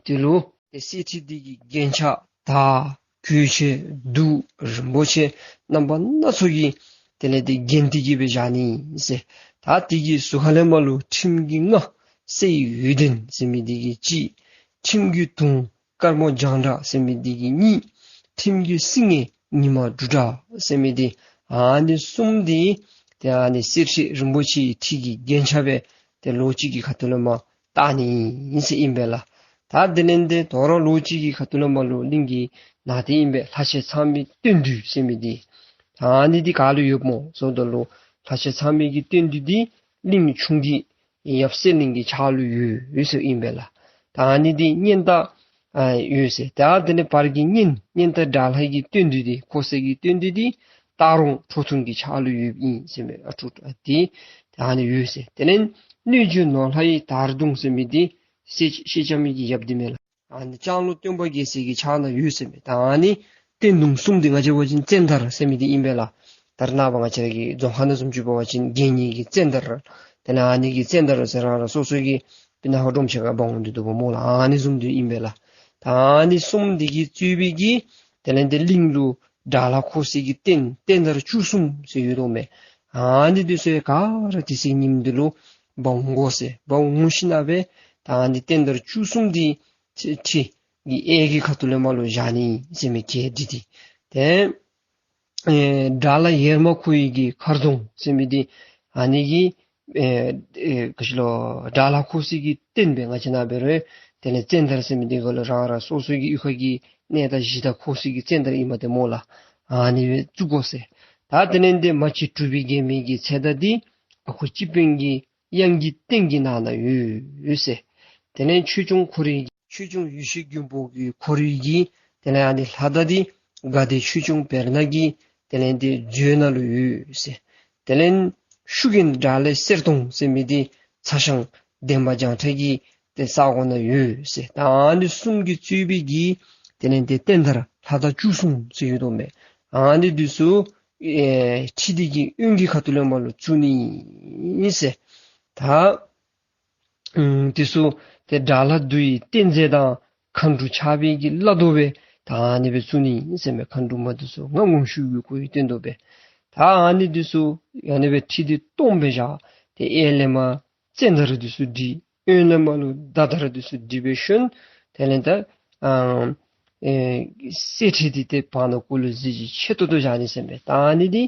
དེ་ལུ་ཏེ་གསེར་ཁྲི་འདི་གི་རྒྱན་ཆ་དར་གོས་ཆེན་གདུགས་རིན་པོ་ཆེ་རྣམ་པ་སྣ་ཚོགས་ཀྱིས་དེ་ལས་ཏེ་བརྒྱན་ཏེ་གི་སྦེ་བཞག་ནི་ཟེར། ད་དེ་གི་ཟུར་ཁ་ལས་མར་ལུ་ཁྲིམས་ཀྱི་རྔ་གསེར་འོད་ལྡན་ཟེར་མི་འདི་གིས་གཅིག། ཁྲིམས་ཀྱི་དུང་དཀར་མོ་རྒྱང་གྲགས་ཟེར་མི་འདི་གིས་གཉིས། ཁྲིམས་ཀྱི་སིལ་སྙན་ཉི་མ་འབྲུག་གྲགས་ཟེར་མི་འདི་ཨ་ནི་གསུམ་འདི་ཏེ་ཨ་ནི་གསེར་ཁྲི་རིན་པོ་ཆེའི་ཁྲི་གི་རྒྱན་ཆ་སྦེ་ཏེ་ལོ་གཅིག་གི་ཁ་ཐུག་ལས་མར་བཏགས་ནི་ཨིན་ཟེར་ཨིན་པས་ལགས། ད་དེ་ལས་ཏེ་དོ་རུང་ལོ་གཅིག་གི་ཁ་ཐུག་ལས་མར་ལུ་གླིང་གི་ནང་འདི་ཨིན་པས། ལྷ་ཆེན་ཚང་མའི་སྟོན་དུས་ཟེར་མི་འདི། ད་ཨ་ནི་འདི་ག་ལུ་ཡོདཔ་སྨོ་ཟེརཝ་ད་ལུ་ལྷ་ཆེན་ཚང་མའི་གི་སྟོན་དུས་འདི་གླིང་ཆུང་གི་ཡབ་སེང་བློན་གྱི་ཕྱག་ལུ་ཡོད་ཡོད་ཟེར་ཨིན་པས་ལགས། ད་ཨ་ནི་འདི་གཉན་སྟག་ཨ་ཡོད་ཟེར། ད་དེ་ལས་བར་གྱི་གཉན་གཉན་སྟག་དགྲ་ལྷ་གི་སྟོན་དུས་འདི་ཁོ་སའི་གི་སྟོན་དུས་འདི་སྟག་རོང་ཁྲོ་ཐུང་གི་ཕྱག་ལུ་ཡོདཔ་ཨིན་ཟེར་མས། ཨ་ཁྲོ་ཨ་འདི་ད་ཨ་ནི་ཡོད་ཟེར། དེ་ལས་སྣོད་བཅུད་ནོར་ལྷ་ཡི་དར་གདུང་ཟེར་མི་འདི་སེ་སེང་ལྕམ་གྱི་ཡབ་འདི་མས་ལགས། ཨ་ནི་ལྕང་ལོ་སྟོན་པ་རྒྱལ་མཚན་གྱི་ཕྱག་ནང་ཡོད་ཟེར་མས། ད་ཨ་ནི་སྟོན་གདུང་གསུམ་འདི་ང་བཅས་འབད་བ་ཅིན་ཙན་དར་ཟེར་མི་འདི་ཨིན་པས་ལགས། ད་རེས་ནངས་པ་ང་བཅས་ར་གི་རྫོང་ཁ་ནང་བཟུམ་ཅིག་འབད་བ་ཅིན་དགེ་བསྙེན་གྱི་ཙན་དར། དེ་ལས་ཨ་ནི་གི་ཙན་དར་ཟེར་རང་རང་སོ་སོ་གི་སྤུ་ན་ཁ་སྒྲོམ་ཆེན་ཁར་འབག་འོང་དོ་བཟུམ་སྨོ་ལགས། ཨ་ནི་བཟུམ་འདི་ཨིན་པས་ལགས། ད་ཨ་ནི་གསུམ་འདི་གིས་གཙོས་པའི་གི་དེ་ལས་ཏེ་གླིང་ལུ་དགྲ་ལྷ་འཁོར་སའི་གི་རྟེན་རྟེན་དར་བཅུ་གསུམ་ཟེར་ཡོད་དོ་མས། ཨ་ནི་འདི་ཚུ་ག་ར་དེ་ཚེ་ཉིནམ་འདི་ལུ་འབག་འོང་དགོ་ཟེར། འབག་འོང་ཞིནམ་ལས་ད་ཨ་ནི་རྟེན་དར་བཅུ་གསུམ་འདི་ཁྲི་ཁྲི་གི་གཡས་ཀྱི་ཁ་ཐུག་ལས་མར་ལུ་བཞག་ནི་ཟེར་མི་གི་འདི་འདི། ཏེ་ཨེ་དགྲ་ལྷ་ཡེར་མ་འཁོར་བའི་གི་མཁར་རྫོང་ཟེར་མི་འདི་ཨ་ནི་གི་ཨེ་ཨེ་ག་ཅི་ལོ་དགྲ་ལྷ་འཁོར་སའི་གི་རྟེན་སྦེ་ང་བཅས་ནཱ་འབད་རུང་དེ་ལས་ཙན་དར་ཟེར་མི་འདི་གུ་ལུ་རང་རང་སོ་སོ་གི་གཡུས་ཁ་གི་གནས་བདག་གཞི་བདག་འཁོར་སའི་གི་ཙན་དར་ཨིནམ་འདི་སྨོ་ལགས། ཨ་ནི་སྦེ་བཙུགས་དགོ་ཟེར། ད་དེ་ལས་ཏེ་མ་གཅིག་གྲུབ་པའི་རྒྱལ་མོའི་གི་ཚེ་མདའ་འདི་ཨ་ཁུ་སྤྱི་དཔོན་གྱི་གཡང་གི་སྟེང་གི་ནང་ན་ཡོད་ཡོད་ཟེར། དེ་ལས་ཆོས་སྐྱོང་ཁོ་རའི་ཆོས་སྐྱོང་ཡེ་ཤེས་མགོན་པོ་གི་ཁོ་རའི་གི་དེ་ལས་ཨ་ནི་ལྷ་མདའ་འདི་དགའ་བདེ་ཆོས་སྐྱོང་བེར་ནག་གི་ དེ་ལས་འདི་མཛོད་ནང་ལུ་ཡོད་ཟེར། དེ་ལས་ཤུགས་ཀྱིས་དགྲ་ལྷ་གསལ་སྟོང་ཟེར་མི་འདི་ཚ་ཞང་འདན་མ་བྱང་ཁྲ་གི་ཏེ་ས་གོ་ནང་ཡོད་ཟེར། ད་ཨ་ནི་གསུམ་གྱིས་གཙོས་པའི་གི་དེ་ལས་འདི་རྟེན་དར་ལྷ་དར་བཅུ་གསུམ་ཟེར་ཡོད་དོ་མས། ཨ་ནི་འདི་ཚུ་ཨེ་ཁྲི་འདི་གི་གཡོན་གྱི་ཁ་ཐུག་ལས་མར་ལུ་བཙུགས་ནི་ཨིན་ཟེར། ད་ཨམ་དེ་ཚུ་ཏེ་དགྲ་ལྷ་འདུལ་བའི་རྟེན་རྫས་དང་མཁའ་འགྲོ་ཆགས་པའི་གི་བླ་རྡོ་སྦེ་ད་ཨ་ནི་སྦེ་བཙུགས་ནི་ཨིན་ཟེར་མས། མཁའ་འགྲོ་མ་འདི་ཚུ་ང་ངོ་ཤུགས་ཀྱིས་ཁོ་ཡི་སྟོན་དོ་སྦེ། ད་ཨ་ནི་འདི་ཚུ་ཨ་ནི་སྦེ་ཁྲི་འདི་སྟོངམ་སྦེ་བཞག། ཏེ་གཡས་ལས་མར་རྟེན་དར་འདི་ཚུ་བསྒྲིགས། གཡོན་ལས་མར་ལུ་མདའ་དར་འདི་ཚུ་བསྒྲིགས་སྦེ་ཞིནམ་དེ་ལས་ད་ཨ་ཨེ་གསེར་ཁྲི་འདི་ཏེ་བར་ན་གུ་ལུ་གཟི་བརྗིད་ཆེ་ཏོག་ཏོ་བཞག་ནི་ཟེར་མས། ད་ཨ་ནི་འདི་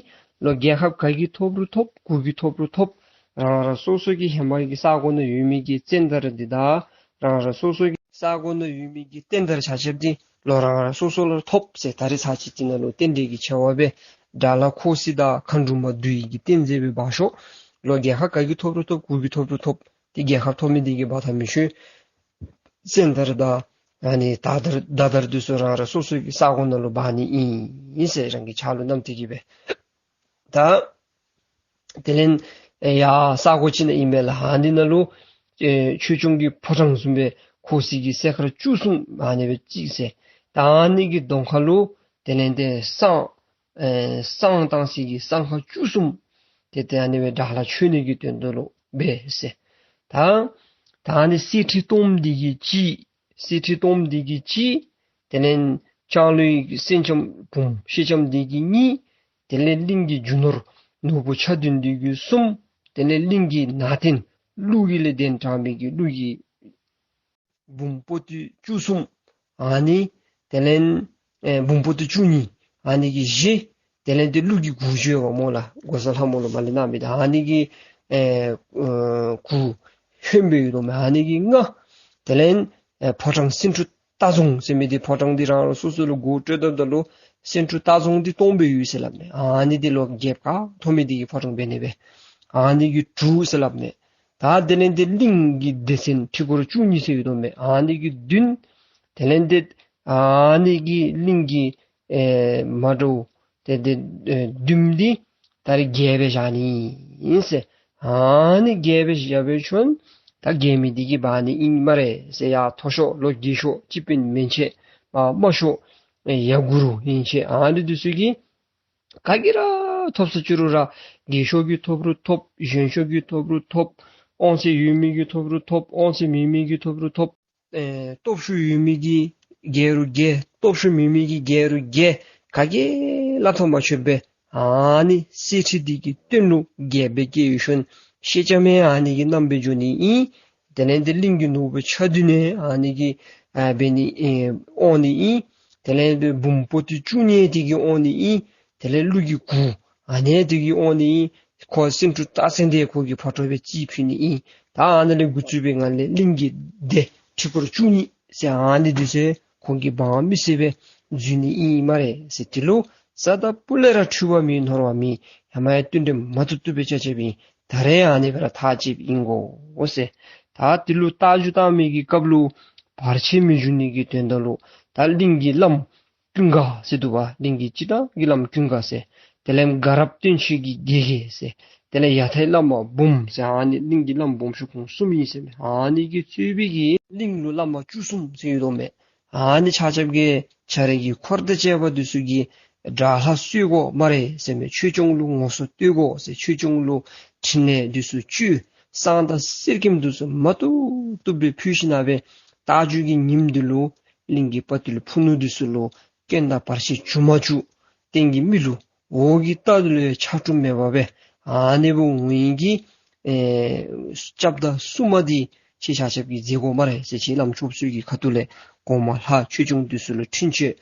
ལོག་རྒྱལ་ཁབ་ག་གིས་ཐོབ་རུང་ཐོབ། གུ་གིས་ཐོབ་རུང་ཐོབ། རང་རང་སོ་སོ་གི་ཧེ་མ་གི་ས་གོ་ནང་ཡོད་མི་གི་རྟེན་དར་འདི་དང་རང་རང་སོ་སོ་གི་ས་གོ་ནང་ཡོད་མི་གི་རྟེན་དར་ཆ་ཁྱབ་འདི་ལོག་རང་རང་སོ་སོ་ལུ་ཐོབ་ཟེར། ད་རེས་ཚར་གཅིག་འདི་ནང་ལུ་རྟེན་འབྲེལ་གྱི་ཆེ་བ་སྦེ་དགྲ་ལྷ་འཁོར་སྲིད་དང་མཁའ་འགྲོ་མ་འདུལ་བའི་གི་རྟེན་རྫས་སྦེ་འབག་ཤོག། ལོག་རྒྱལ་ཁབ་ག་གིས་ཐོབ་རུང་ཐོབ། གུ་གིས་ཐོབ་རུང་ཐོབ། ཏེ་རྒྱལ་ཁབ་ཐོབ་མི་འདི་གིས་འབག་ད་མི་ཆོག། རྟེན་དར་དང་ཨ་ནི་མདའ་དར་མདའ་དར་འདི་ཚུ་རང་རང་སོ་སོ་གི་ས་གོ་ནང་ལུ་འབག་ནི་ཨིན་ཟེར། རང་གི་ཕྱག་ལུ་བསྣམས་ཏེ་གི་སྦེ། ད་དེ་ལས་ཨེ་ཡར་ས་གོ་ཅིག་ནང་ཨིན་མས་ལགས། ཨ་ནི་ནང་ལུ་ཨེ་ཆོས་སྐྱོང་གི་ཕོ་བྲང་བཟུམ་སྦེ་འཁོར་སྲིད་ཀྱི་གསས་མཁར་བཅུ་གསུམ་ཨ་ནི་སྦེ་བརྩིགས་ཟེར། ད་ཨ་ནི་གི་གདོང་ཁ་ལུ་དེ་ལས་ཏེ་བསང་ཨེ་བསང་བཏང་སའི་གི་བསང་ཁང་བཅུ་གསུམ་ཏེ་ཏེ་ཨ་ནི་སྦེ་དགྲ་ལྷ་མཆོད་ནི་གི་དོན་དུ་ལུ་སྦེ་ཟེར། ད་ད་ཨ་ནི་གསེར་ཁྲི་སྟོངམ་འདི་གིས་གཅིག། གསེར་ཁྲི་སྟོངམ་འདི་གིས་གཅིག། དེ་ལས་ལྕང་ལོའི་གི་སེང་ལྕམ་བུམོ་ཤེལ་ལྕམ་འདི་གིས་གཉིས། དེ་ལས་གླིང་གི་རྒྱུ་ནོར་ནོར་བུ་ཆ་བདུན་འདི་གིས་གསུམ། དེ་ལས་གླིང་གི་ནང་རྟེན་ཀླུ་གི་ལས་གདན་དྲངས་པའི་གི་ཀླུ་གི་འབུམ་པོ་ཏི་བཅུ་གསུམ། ཨ་ནི་དེ་ལས་ཨེ་འབུམ་པོ་ཏི་བཅུ་གཉིས། ཨ་ནི་གི་བཞི། དེ་ལས་ཏེ་ཀླུ་གི་དགུ་ཅིག་ཡོདཔ་སྨོ་ལགས། འགོག་བཟའ་ལྷ་མོ་ལུ་མ་ལས་གནང་མི་ད་ཨ་ནི་གི་ཨེ་ཨེ་དགུ་ལྷོདཔ་སྦེ་ཡོད་དོ་མས། ཨ་ནི་གི་ལྔ། དེ་ལས་ཨེ་ཕོ་བྲང་སེང་ཕྲུག་རྟ་རྫོང་ཟེར་མི་འདི་ཕོ་བྲང་འདི་རང་རང་སོ་སོ་ལུ་སྒོ་སྤྲོད་ད་ད་ལུ་སེང་ཕྲུག་རྟ་རྫོང་འདི་སྟོངམ་སྦེ་ཡོད་ཟེར་སླབ་མས། ཨ་ནི་འདི་ལོག་རྒྱལཔོ་ག་ཐོབ་མི་འདི་གི་ཕོ་བྲང་འབད་ནི་སྦེ། ཨ་ནི་གི་དྲུག་ཟེར་སླབ་མས། ད་དེ་ལས་ཏེ་གླིང་གི་སྡེ་ཚན་ཁྲི་སྐོར་བཅུ་གཉིས་ཟེར་ཡོད་དོ་མས། ཨ་ནི་གི་བདུན། དེ་ལས་ཏེ་ཨ་ནི་གི་གླིང་གི་ཨེ་མ་འདྲཝ་ཏེ་ཏེ་ཨེ་བདུན་འདི་ད་རེས་བརྒྱད་སྦེ་བཞག་ནི་ཨིན་ཟེར། ཨ་ནི་བརྒྱད་སྦེ་བཞག་པའི་ཤུལ་ད་རྒྱལ་མི་འདི་གིས་འབག་ནི་ཨིན་སྨ་རེ་ཟེར། ཡར་མཐོ་ཤོས་ལོག་རྒས་ཤོས་སྤྱི་དཔོན་མན་ཆད་མ་དམའ་ཤོས་ཨེ་ཡབ་གུ་རུ་ཡན་ཆད་ཨ་ནི་འདི་ཚུ་གིས་ག་གིས་ར་ཐོབ་ས་ཅི་རུང་ར་རྒས་ཤོས་ཀྱིས་ཐོབ་རུང་ཐོབ། གཞོན་ཤོས་ཀྱིས་ཐོབ་རུང་ཐོབ། དབང་ཚད་ཡོད་མི་གིས་ཐོབ་རུང་ཐོབ། དབང་ཚད་མེད་མི་གིས་ཐོབ་རུང་ཐོབ། ཨེ་སྟོབས་ཤུགས་ཡོད་མི་གིས་རྒྱལ་རུང་རྒྱལ། སྟོབས་ཤུགས་མེད་མི་གིས་རྒྱལ་རུང་རྒྱལ། ག་གིས་ར་ཐོབ་མ་ཆོག་པས། ཨ་ནི་གསེར་ཁྲི་འདི་གི་སྟེང་ལུ་རྒྱལཔོ་སྦེ་བཀལ་ཡོད་ཤུལ་ཤེལ་ལྕམ་ཡང་ཨ་ནི་གི་མནའམ་སྦེ་འགྱོ་ནི་ཨིན། དེ་ལས་ཏེ་གླིང་གི་ནོར་བུ་ཆ་བདུན་ཡང་ཨ་ནི་གི་ཨ་འབད་ནི་ཨེ་དབང་ནི་ཨིན། དེ་ལས་ཏེ་འབུམ་པོ་ཏི་བཅུ་གཉིས་འདི་གིས་དབང་ནི་ཨིན། དེ་ལས་ཀླུ་གི་དགུ་ཨ་ནི་འདི་གིས་དབང་ནི་ཨིན། ཁོ་སེང་ཕྲུག་རྟ་ཚེ་འདི་ཁོ་གི་ཕོ་བྲང་སྦེ་རྩིས་ཕུལ་ནི་ཨིན། ད་ཨ་ནི་ལས་འགོ་བཙུགས་པའི་ངང་ལས་གླིང་གི་སྡེ་ཁྲི་སྐོར་བཅུ་གཉིས་ཟེར་ཨ་ནི་འདི་ཚུ་ཁོང་གིས་འབངས་མི་སེར་སྦེ་འཛུལ་ནི་ཨིན་སྨ་རེ་ཟེར། དེ་ལུ་རྩ་དང་སྤུ་ལས་ར་འཁྲུལ་བ་མེད་ནོར་བ་མེད། ཧེ་མ་ཡང་བསྟུན་གྲོས་མ་བཏུབ་བཏུབ་སྦེ་རྐྱབ་རྐྱབ་ཨིན། ད་རེས་ཨ་ནི་སྦེ་ར་ཐག་བཅདཔ་ཨིན་གོ་ཟེར། ད་དེ་ལུ་རྟ་རྒྱུག་བཏང་མི་གི་སྐབས་ལུ་བར་ཆད་མི་འབྱུང་ནི་གི་དོན་དག་ལུ་ད་གླིང་གི་བླམ་ཀུན་དགའ་ཟེར་འདུག་པ། གླིང་གི་སྤྱིར་བཏང་གི་བླམ་ཀུན་དགའ་ཟེར། དེ་ལས་དགའ་རབ་སྟོན་ཆེན་གྱི་དགེ་རྒན་ཟེར། དེ་ལས་ཡ་ཐའི་བླ་མ་འབུམ་ཟེར། ཨ་ནི་གླིང་གི་བླམ་འབུམ་ཆུང་ཁོང་གསུམ་ཨིན་ཟེར་མས། ཨ་ནི་གིས་གཙོས་པའི་གི་གླིང་ལུ་བླ་མ་བཅུ་གསུམ་ཟེར་ཡོད་དོ་མས། ཨ་ནི་ཆ་ཁྱབ་ཀྱིས་ཁྱོད་རའི་གི་འཁོར་དང་བཅས་པ་འདི་ཚུ་གིས་དགྲ་ལྷ་གསོད་དགོ་སྨ་རེ་ཟེར་མས། ཆོས་སྐྱོང་ལུ་ངོ་སོ་བསྟོད་དགོ་ཟེར། ཆོས་སྐྱོང་ལུ་ཕྲིན་ལས་འདི་ཚུ་བཅོལ། བསང་དང་གསེར་སྐྱེམས་འདི་ཚུ་མ་བཏུབ་བཏུབ་སྦེ་ཕུལ་ཞིནམ་ལས་རྟ་རྒྱུག་གི་ཉིནམ་འདི་ལུ་གླིང་གི་དཔའ་བརྟུལ་ཕུ་ནུ་འདི་ཚུ་ལུ་རྐྱེན་དང་བར་ཆད་བྱུང་མ་བཅུག། སྟེང་གི་མི་ལུ་འོག་གི་རྟ་ལུ་ཡང་ཆག་གྲུམ་མེད་པ་སྦེ་ཨ་ནི་སྦེ་འོང་ནི་གི་ཨེ་སྐྱབས་དང་བསུ་མ་འདི་ཁྱེད་ཆ་ཁྱབ་ཀྱིས་མཛད་དགོ་སྨ་རེ་ཟེར། ཁྱེད་བླམ་ཆོསཔ་ཚུ་གི་ཁ་ཐུག་ལས་གོང་མ་ལྷ་ཆོས་སྐྱོང་འདི་ཚུ་ལུ་འཕྲིན་བཅོལ།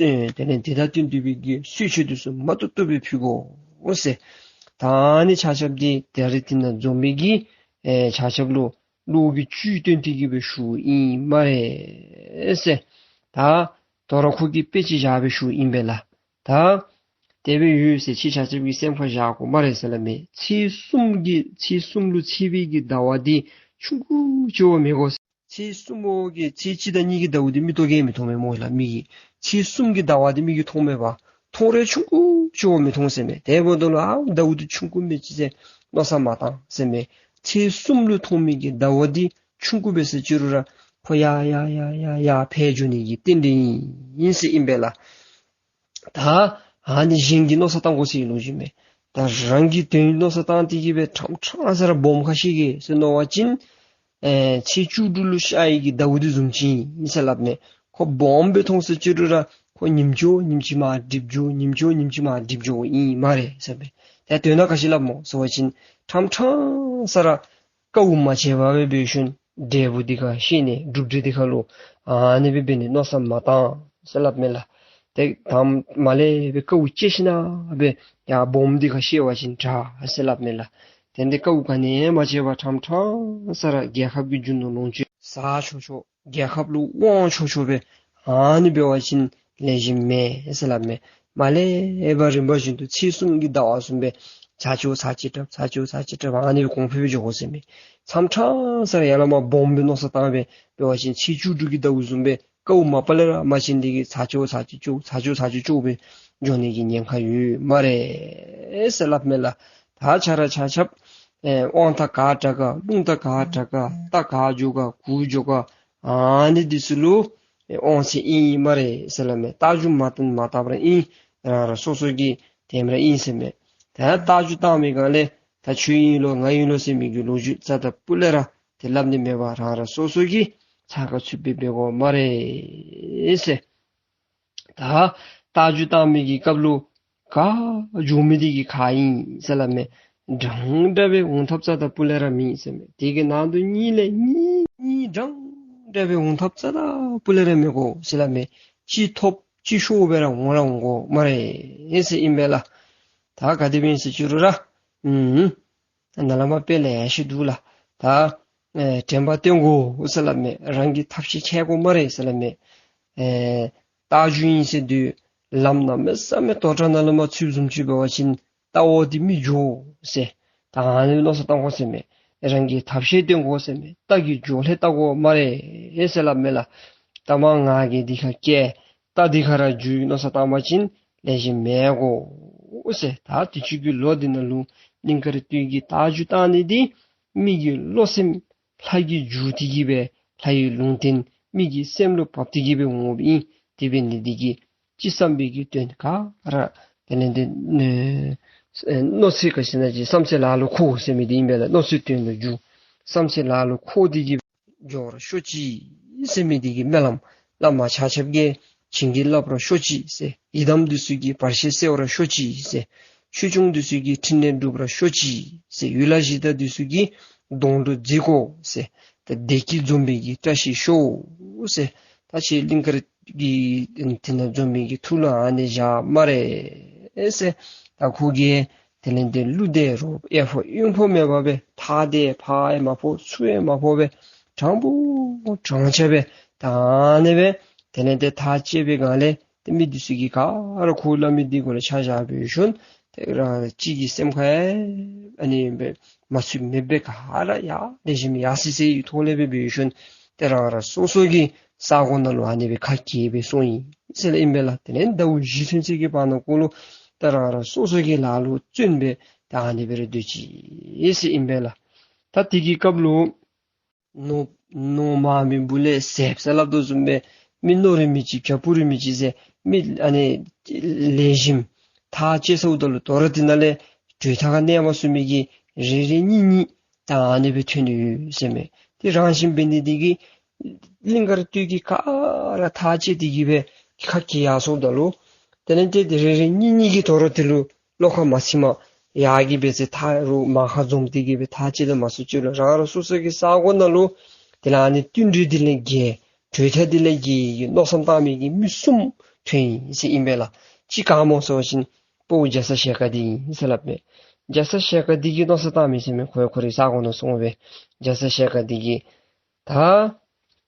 ཨེ་དེ་ལས་དེ་དང་བསྟུན་ཏེ་སྦེ་གི་གསོལ་མཆོད་འདི་ཚུ་མ་བཏུབ་བཏུབ་སྦེ་ཕུལ་དགོ་ཟེར། ད་ཨ་ནི་ཆ་ཁྱབ་འདི་ད་རེས་འདི་ནང་འཛོམས་མི་གི་ཨེ་ཆ་ཁྱབ་ལུ་བློ་གི་བཅུད་བཏོན་ཏེ་གི་སྦེ་ཞུཝ་ཨིན་སྨ་རེ་ཟེར། ད་དོ་རུང་ཁོ་གིས་དཔེ་ཅིག་བཞག་སྦེ་ཞུཝ་ཨིན་པས་ལགས། ད་དེ་སྦེ་ཡོད་ཟེར་ཁྱེད་ཆ་ཁྱབ་ཀྱིས་སེམས་ཁར་བཞག་དགོ་སྨ་རེ་ཟེར་སླབ་མས། ཚེས་གསུམ་གྱི་ཚེས་གསུམ་ལུ་ཚེས་པའི་གི་ཟླ་བ་འདི་ཆུང་ཀུ་ཅིག་བ་མི་དགོ། ཚེས་གསུམ་པོ་གི་ཚེས་གཅིག་དང་གཉིས་ཀྱི་ཟླཝ་འདི་མིག་ཏོ་གིས་མི་མཐོང་མས་སྨོ་ལགས། མིག་གིས་ཚེས་གསུམ་གྱི་ཟླ་བ་འདི་མིག་གིས་མཐོང་མས་པ། མཐོང་རེ་ཆུང་ཀུ་ཅིག་མི་མཐོང་ཟེར་མས། དེ་འབདཝ་ད་ལུ་ཨའུ་ཟླཝ་འདི་ཆུང་ཀུ་མི་ཅིག་ཟེར་མནོ་བསམ་མ་བཏང་ཟེར་མས། ཚེས་གསུམ་ལུ་མཐོང་མི་གི་ཟླཝ་འདི་ཆུང་ཀུ་སྦེ་ཟེར་ཅི་རུང་ར་ཁོ་ཡར་ཡར་ཡར་ཡར་ཡར་འཕེལ་འགྱོ་ནི་གི་རྟེན་འབྲེལ་ཨིན་ཟེར་ཨིན་པས་ལགས། ད་ཨ་ནི་གཞན་གྱི་མནོ་བསམ་བཏང་དགོ་ཟེར་ལོ་རྒྱུས་མས། ད་རང་གི་དོན་མནོ་བསམ་བཏང་སྟེ་གི་སྦེ་ཕྲང་ཕྲང་ས་ར་སྦོམ་ཁ་ཤེས་གེ་ཟེར་མནོ་བ་ཅིན་ཨེ་ཚེས་བཅུ་དྲུག་ལུ་ཤར་ཡི་གི་ཟླཝ་འདི་བཟུམ་ཅིག་ཨིན་ཟེར་སླབ་མས། ཁོ་སྦོམ་སྦེ་མཐོང་ཟེར་ཅི་རུང་ར་ཁོ་ཉིནམ་གཅིག་ཉིནམ་གཅིག་མར་འགྲིབ་འགྱོ་ཉིནམ་གཅིག་ཉིནམ་གཅིག་མར་འགྲིབ་འགྱོཝ་ཨིན་སྨ་རེ་ཟེར་མས། ད་དོན་དག་ག་ཅི་སླབ་སྨོ་ཟེར་བ་ཅིན་ཕྲང་ཕྲང་ས་ར་དཀའཝ་མ་སྤྱད་པར་སྦེ་འབད་ཞིནམ་འབྲས་བུ་འདི་ཁར་ཤེས་ནས་གྲུབ་འབྲས་འདི་ཁར་ལུ་ཨ་ནི་སྦེ་འབད་ནི་མནོ་བསམ་མ་བཏང་ཟེར་སླབ་མས་ལགས། ཏེ་དང་མ་ལས་སྦེ་དཀའཝ་སྤྱད་ཞིནམ་སྦེ་ཡར་སྦོམ་འདི་ཁར་ཤེས་པ་ཅིན་དྲག་ཟེར་སླབ་མས་ལགས། དེ་འདི་དཀའཝ་ག་ནི་ཡང་མ་སྤྱད་པར་ཕྲང་ཕྲང་ས་ར་རྒྱལ་ཁབ་ཀྱི་རྒྱུ་ནོར་ལོངས་སྤྱོད་ཟ་ཆོག་ཆོག་རྒྱལ་ཁབ་ལུ་དབང་ཆོག་ཆོག་སྦེ་ཨ་ནི་འབད་བ་ཅིན་ལེགས་ཤོམ་མེན་ཟེར་སླབ་མས། མ་ལས་སྦེ་རིམ་པ་བཞིན་དུ་ཚེས་གསུམ་གྱི་ཟླཝ་བཟུམ་སྦེ་ཚར་གཅིག་ཚར་གཅིག་དྲག་ཚར་གཅིག་ཚར་གཅིག་དྲག་ཨ་ནི་སྦེ་གོང་འཕེལ་སྦེ་འགྱོ་དགོ་ཟེར་མས། མཚམས་མཚམས་ས་ར་ཡར་ལས་མར་སྦོམ་སྦེ་མནོ་བསམ་བཏང་སྦེ་འབད་བ་ཅིན་ཚེས་བཅུ་དྲུག་གི་ཟླཝ་བཟུམ་སྦེ་དཀའཝ་མ་པ་ལས་ར་མ་སྤྱད་དེ་གི་ཚར་གཅིག་ཚར་གཅིག་གཅིག་ཚར་གཅིག་ཚར་གཅིག་གཅིག་སྦེ་འགྱོ་ནི་གི་ཉེན་ཁ་ཡོད་སྨ་རེ་ཟེར་སླབ་མས་ལགས། ད་ཆ་ར་ཆ་ཁྱབ་ཨེ་དབང་ཐང་ག་དྲག་ག་རླུང་རྟ་ག་དྲག་ག་རྟ་ག་འགྱོ་ག་གུར་འགྱོ་ག་ཨ་ནི་འདི་ཚུ་ལུ་ཨེ་དབང་ཚད་ཨིན་སྨ་རེ་ཟེར་སླབ་མས། རྟ་རྒྱུག་མ་བཏང་མ་བཏང་པ་ར་ཨིན། རང་རང་སོ་སོ་གི་དེམ་ར་ཨིན་ཟེར་མས། ད་རྟ་རྒྱུག་བཏང་མི་སྒང་ལས་ད་ཁྱོད་ཨིན་ལོ་ང་ཨིན་ལོ་ཟེར་མི་གི་ལོ་རྒྱུས་རྩ་དང་སྤུ་ལས་ར་ཏེ་སླབ་ནི་མེད་པར་རང་རང་སོ་སོ་གི་ཚ་ཁ་ཚུད་སྦེ་འབད་དགོ་སྨ་རེ་ཟེར། ད་རྟ་རྒྱུག་བཏང་མི་གི་སྐབས་ལུ་ག་འགྱོ་མི་འདི་གི་ག་ཨིན་ཟེར་སླབ་མས། འདྲན་འདྲ་སྦེ་འོང་ཐབས་རྩ་དང་སྤུ་ལས་ར་མེད་ཟེར་མས། དེ་གི་ནང་དུ་གཉིས་ལས་གཉིས་གཉིས་འདྲན་འདྲ་སྦེ་འོང་ཐབས་རྩ་དང་སྤུ་ལས་ར་མི་དགོ་ཟེར་སླབ་མས། གཅིག་ཐོབ་གཅིག་ཤོར་སྦེ་ར་འོང་ར་འོང་དགོ་སྨ་རེ་ཟེར་ཨིན་པས་ལགས། ད་ག་དེ་སྦེ་ཨིན་ཟེར་ཅི་རུང་ར་ཨུམ་ནཱ་ལས་མར་དཔེ་ལེ་ཤ་འདུག་ལགས། ད་ཨེ་དྲན་པ་བཏོན་དགོ་ཟེར་སླབ་མས། རང་གི་ཐབས་ཤེས་འཁྱེར་དགོ་སྨ་རེ་ཟེར་སླབ་མས། ཨེ་རྟ་རྒྱུག་ཨིན་ཟེར་དུས་ལམ་གནམ་མེད་ས་མེད་དོག་དྲགས་ནང་ལུ་མར་ཚུདཔ་བཟུམ་ཅིག་འབད་བ་ཅིན་རྟ་འོག་འདི་མི་འགྱོ་ཟེར་ད་ཨ་ནི་མནོ་བསམ་བཏང་དགོ་ཟེར་མས། རང་གི་ཐབས་ཤེས་བཏོན་དགོ་ཟེར་མས། རྟ་གི་འགྱོ་ལྷད་བལྟ་དགོ་སྨ་རེ་ཟེར་སླབ་མས་ལགས། རྟ་མ་ང་གིས་འདི་ཁར་བཀལ་རྟ་འདི་ཁར་ར་འགྱོ་མནོ་བསམ་བཏང་པ་ཅིན་ལེགས་ཤོམ་མེད་གོ་ཟེར། ད་དུས་ཅི་གི་ལོ་འདི་ནང་ལུ་གླིང་དཀར་སྟོད་ཀྱི་རྟ་རྒྱུག་བཏང་ནི་འདི་མི་གི་བློ་སེམས་ལྷ་གིས་འགྱུར་ཏེ་གི་སྦེ་ལྷ་ཡི་ལུང་བསྟན་མི་གི་སེམས་ལུ་བབས་ཏེ་གི་སྦེ་འོངམ་ཨིན། དེ་འབད་ནི་འདི་གིས་ཅི་བསམ་པའི་གི་དོན་ག་ར་དེ་ལས་འདི་ཨེ་མནོ་ཚད་ག་ཅི་ཨིན་ན་ཅིག་བསམ་ཚད་ལ་ལུ་འཁོར་ཟེར་མི་འདི་ཨིན་པས་ལགས། མནོ་ཚད་དོན་ལུ་འགྱུར་བསམ་ཚད་ལ་ལུ་འཁོར་ཏེ་གི་འགྱོ་ར་ཤོག་ཅིག་ཟེར་མི་འདི་གི་སྨོན་ལམ་བླ་མ་ཆ་ཁྱབ་ཀྱིས་བྱིན་གྱིས་བརླབ་ར་ཤོག་ཅིག་ཟེར། ཡི་དམ་འདི་ཚུ་གིས་བར་ཆད་སེལ་བར་ཤོག་ཅིག་ཟེར། ཆོས་སྐྱོང་འདི་ཚུ་གིས་ཕྲིན་ལས་སྒྲུབ་ར་ཤོག་ཅིག་ཟེར། ཡུལ་ལྷ་གཞི་བདག་འདི་ཚུ་གིས་སྡོང་གྲོགས་མཛད་དགོ་ཟེར། ད་བདེ་སྐྱིད་འཛོམས་པའི་གི་བཀྲ་ཤིས་ཤོག་ཟེར། ད་ཁྱེད་གླིང་དཀར་གྱི་དེ་ནང་འཛོམས་པའི་གི་ཐུགས་ལུ་ཨ་ནི་བཞག་སྨ་རེ་ཟེར། ད་ཁོ་གིས་དེ་ལས་འདི་ཀླུ་འདས་རོགས་གཡོགཔ་གཡོག་པོ་མེད་པར་སྦེ་ཐག་འདི་ཕར་ཡང་མ་ཕོག་ཚུར་ཡང་མ་ཕོག་སྦེ་དྲང་པོ་དྲང་ཆ་སྦེ་ད་ཨ་ནི་སྦེ་དེ་ལས་འདི་ཐག་བཅད་པའི་སྒང་ལས་ཏེ་མི་འདི་ཚུ་གིས་ག་ར་ཁོ་སླབ་མི་འདི་གུ་ར་ཆ་བཞག་འབད་ཞིནམ་ཏེ་རང་གཅིག་གི་སེམས་ཁར་ཨ་ནི་སྦེ་མ་ཚུད་མེད་པར་ག་ར་ཡ་ལེགས་ཤོམ་ཡ་སི་སི་ཡི་ཐོག་ལས་སྦེ་འབད་ཞིནམ་ཏེ་རང་རང་སོ་སོ་གི་ས་གོ་ནང་ལུ་ཨ་ནི་སྦེ་ཁ་གྱེས་སྦེ་སོང་ཡི་ཟེར་སླབ་ཨིན་པས་ལགས། དེ་ལས་ཟླཝ་བཞི་ཚུན་ཚོད་ཀྱི་བར་ན་གུ་ལུ་ཏེ་རང་རང་སོ་སོ་གི་ལཱ་ལུ་བརྩོན་སྦེ་ད་ཨ་ནི་སྦེ་ར་སྡོད་ཅི་ཟེར་ཨིན་པས་ལགས། ད་དེ་གི་སྐབས་ལུ་ནོར་ནོར་མང་མི་བུ་ལས་ཟད་ཟེར་སླབ་དོ་བཟུམ་སྦེ་མི་ནོར་རི་མི་ཅིག་བྱ་སྤུ་རི་མི་ཅིག་ཟེར་མི་ཨ་ནི་ལེགས་ཤོམ་ཐག་བཅད་སོངམ་ད་ལུ་དོ་རུང་དེ་ནང་ལས་གྲོས་ཐག་ག་ནི་ཡང་མ་སོང་མི་གི་རེ་རེ་གཉིས་གཉིས་ད་ཨ་ནི་སྦེ་ཐོན་ནི་ཡོད་ཟེར་མས། དེ་རང་བཞིན་འབད་ནི་འདི་གིས་གླིང་དཀར་སྟོད་ཀྱི་ག་ར་ཐག་བཅད་དེ་གི་སྦེ་ཁ་གྱེས་ཡར་སོངམ་ད་ལུ་དེ་ལས་ཏེ་དེ་རེ་རེ་གཉིས་གཉིས་ཀྱིས་དོ་རུང་དེ་ལུ་བློ་ཁ་མ་ཚིམ་པར་ཡར་གྱི་སྦེ་ཟེར་ཐག་རུང་མར་ཁ་འཛོམས་ཏེ་གི་སྦེ་ཐག་བཅད་དོ་མ་ཚུགས་ཅི་ལུ་རང་རང་སོ་སོ་གི་ས་གོ་ནང་ལུ་དེ་ལས་ཨ་ནི་བསྟུན་གྲོས་འདི་ལས་འགལ་གྲོས་ཐག་འདི་ལས་འགལ་གྱི་མནོ་བསམ་བཏང་མི་གི་མི་གསུམ་ཐོན་ཡི་ཟེར་ཨིན་པས་ལགས། གཅིག་ག་སྨོ་ཟེར་བ་ཅིན་དཔའ་བོ་རྒྱ་ཚ་ཞལ་དཀར་འདི་ཨིན་ཟེར་སླབ་མས། རྒྱ་ཚ་ཞལ་དཀར་འདི་གིས་མནོ་བསམ་བཏང་མི་ཟེར་མས། ཁོ་ཡང་ཁོ་རའི་ས་གོ་ནང་སོང་སྦེ་རྒྱ་ཚ་ཞལ་དཀར་འདི་གིས་ད་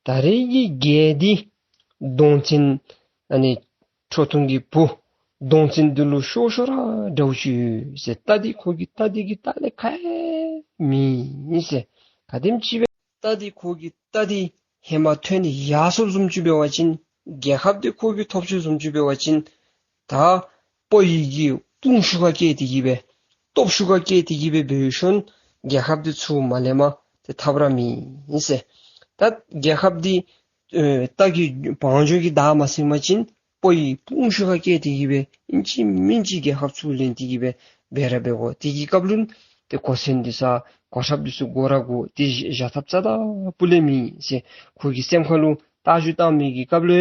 ད་རེས་ཀྱི་རྒྱལ་འདི་གདོང་བཙན་ཨ་ནི་ཁྲོ་ཐུང་གི་བུ་གདོང་བཙན་འདི་ལུ་ཤོར་ཤོར་ར་འདྲཝ་ཅིག་ཡོད་ཟེར། རྟ་འདི་ཁོ་གི་རྟ་འདི་གི་རྟ་ལས་ཁ་ཡང་མེད་ཟེར། ག་དེམ་ཅིག་སྦེ་རྟ་འདི་ཁོ་གི་རྟ་འདི་ཧེ་མ་ཐོན་ནི་ཡར་སོངམ་བཟུམ་ཅིག་འབད་བ་ཅིན་རྒྱལ་ཁ་འདི་ཁོ་གིས་ཐོབ་སོངམ་བཟུམ་ཅིག་འབད་བ་ཅིན་ད་ སྤོ་ཡི་གི་དཔུང་ཤུགས་ཁར་བཀལ་ཏེ་གི་སྦེ་སྟོབས་ཤུགས་ཁར་བཀལ་ཏེ་གི་སྦེ་འབད་ཞིནམ་རྒྱལ་ཁབ་འདི་ཚུར་མ་ལེན་པར་ཏེ་ཐབས་ར་མེད་ཟེར། ད་རྒྱལ་ཁབ་འདི་ཨེ་རྟ་གི་བང་མཛོད་ཀྱིས་བདའ་མ་ཟུན་པ་ཅིན་སྤོ་ཡི་དཔུང་ཤུགས་ཁར་བཀལ་ཏེ་གི་སྦེ་ཨིན་ཅི་མིན་ཅི་རྒྱལ་ཁབ་ཚུར་ལེན་ཏེ་གི་སྦེ་འབད་ར་འབད་དགོ། དེ་གི་སྐབས་ལུ་ཏེ་གོ་མཚོན་འདི་ཚུ་གོ་ཁྲབ་འདི་ཚུ་དགོ་ར་དགོ། ཏེ་བཞག་ཐབས་རྩ་དང་སྤུ་ལས་མེད་ཟེར། ཁོ་གི་སེམས་ཁ་ལུ་རྟ་རྒྱུག་བཏང་མི་གི་སྐབས་ལུ་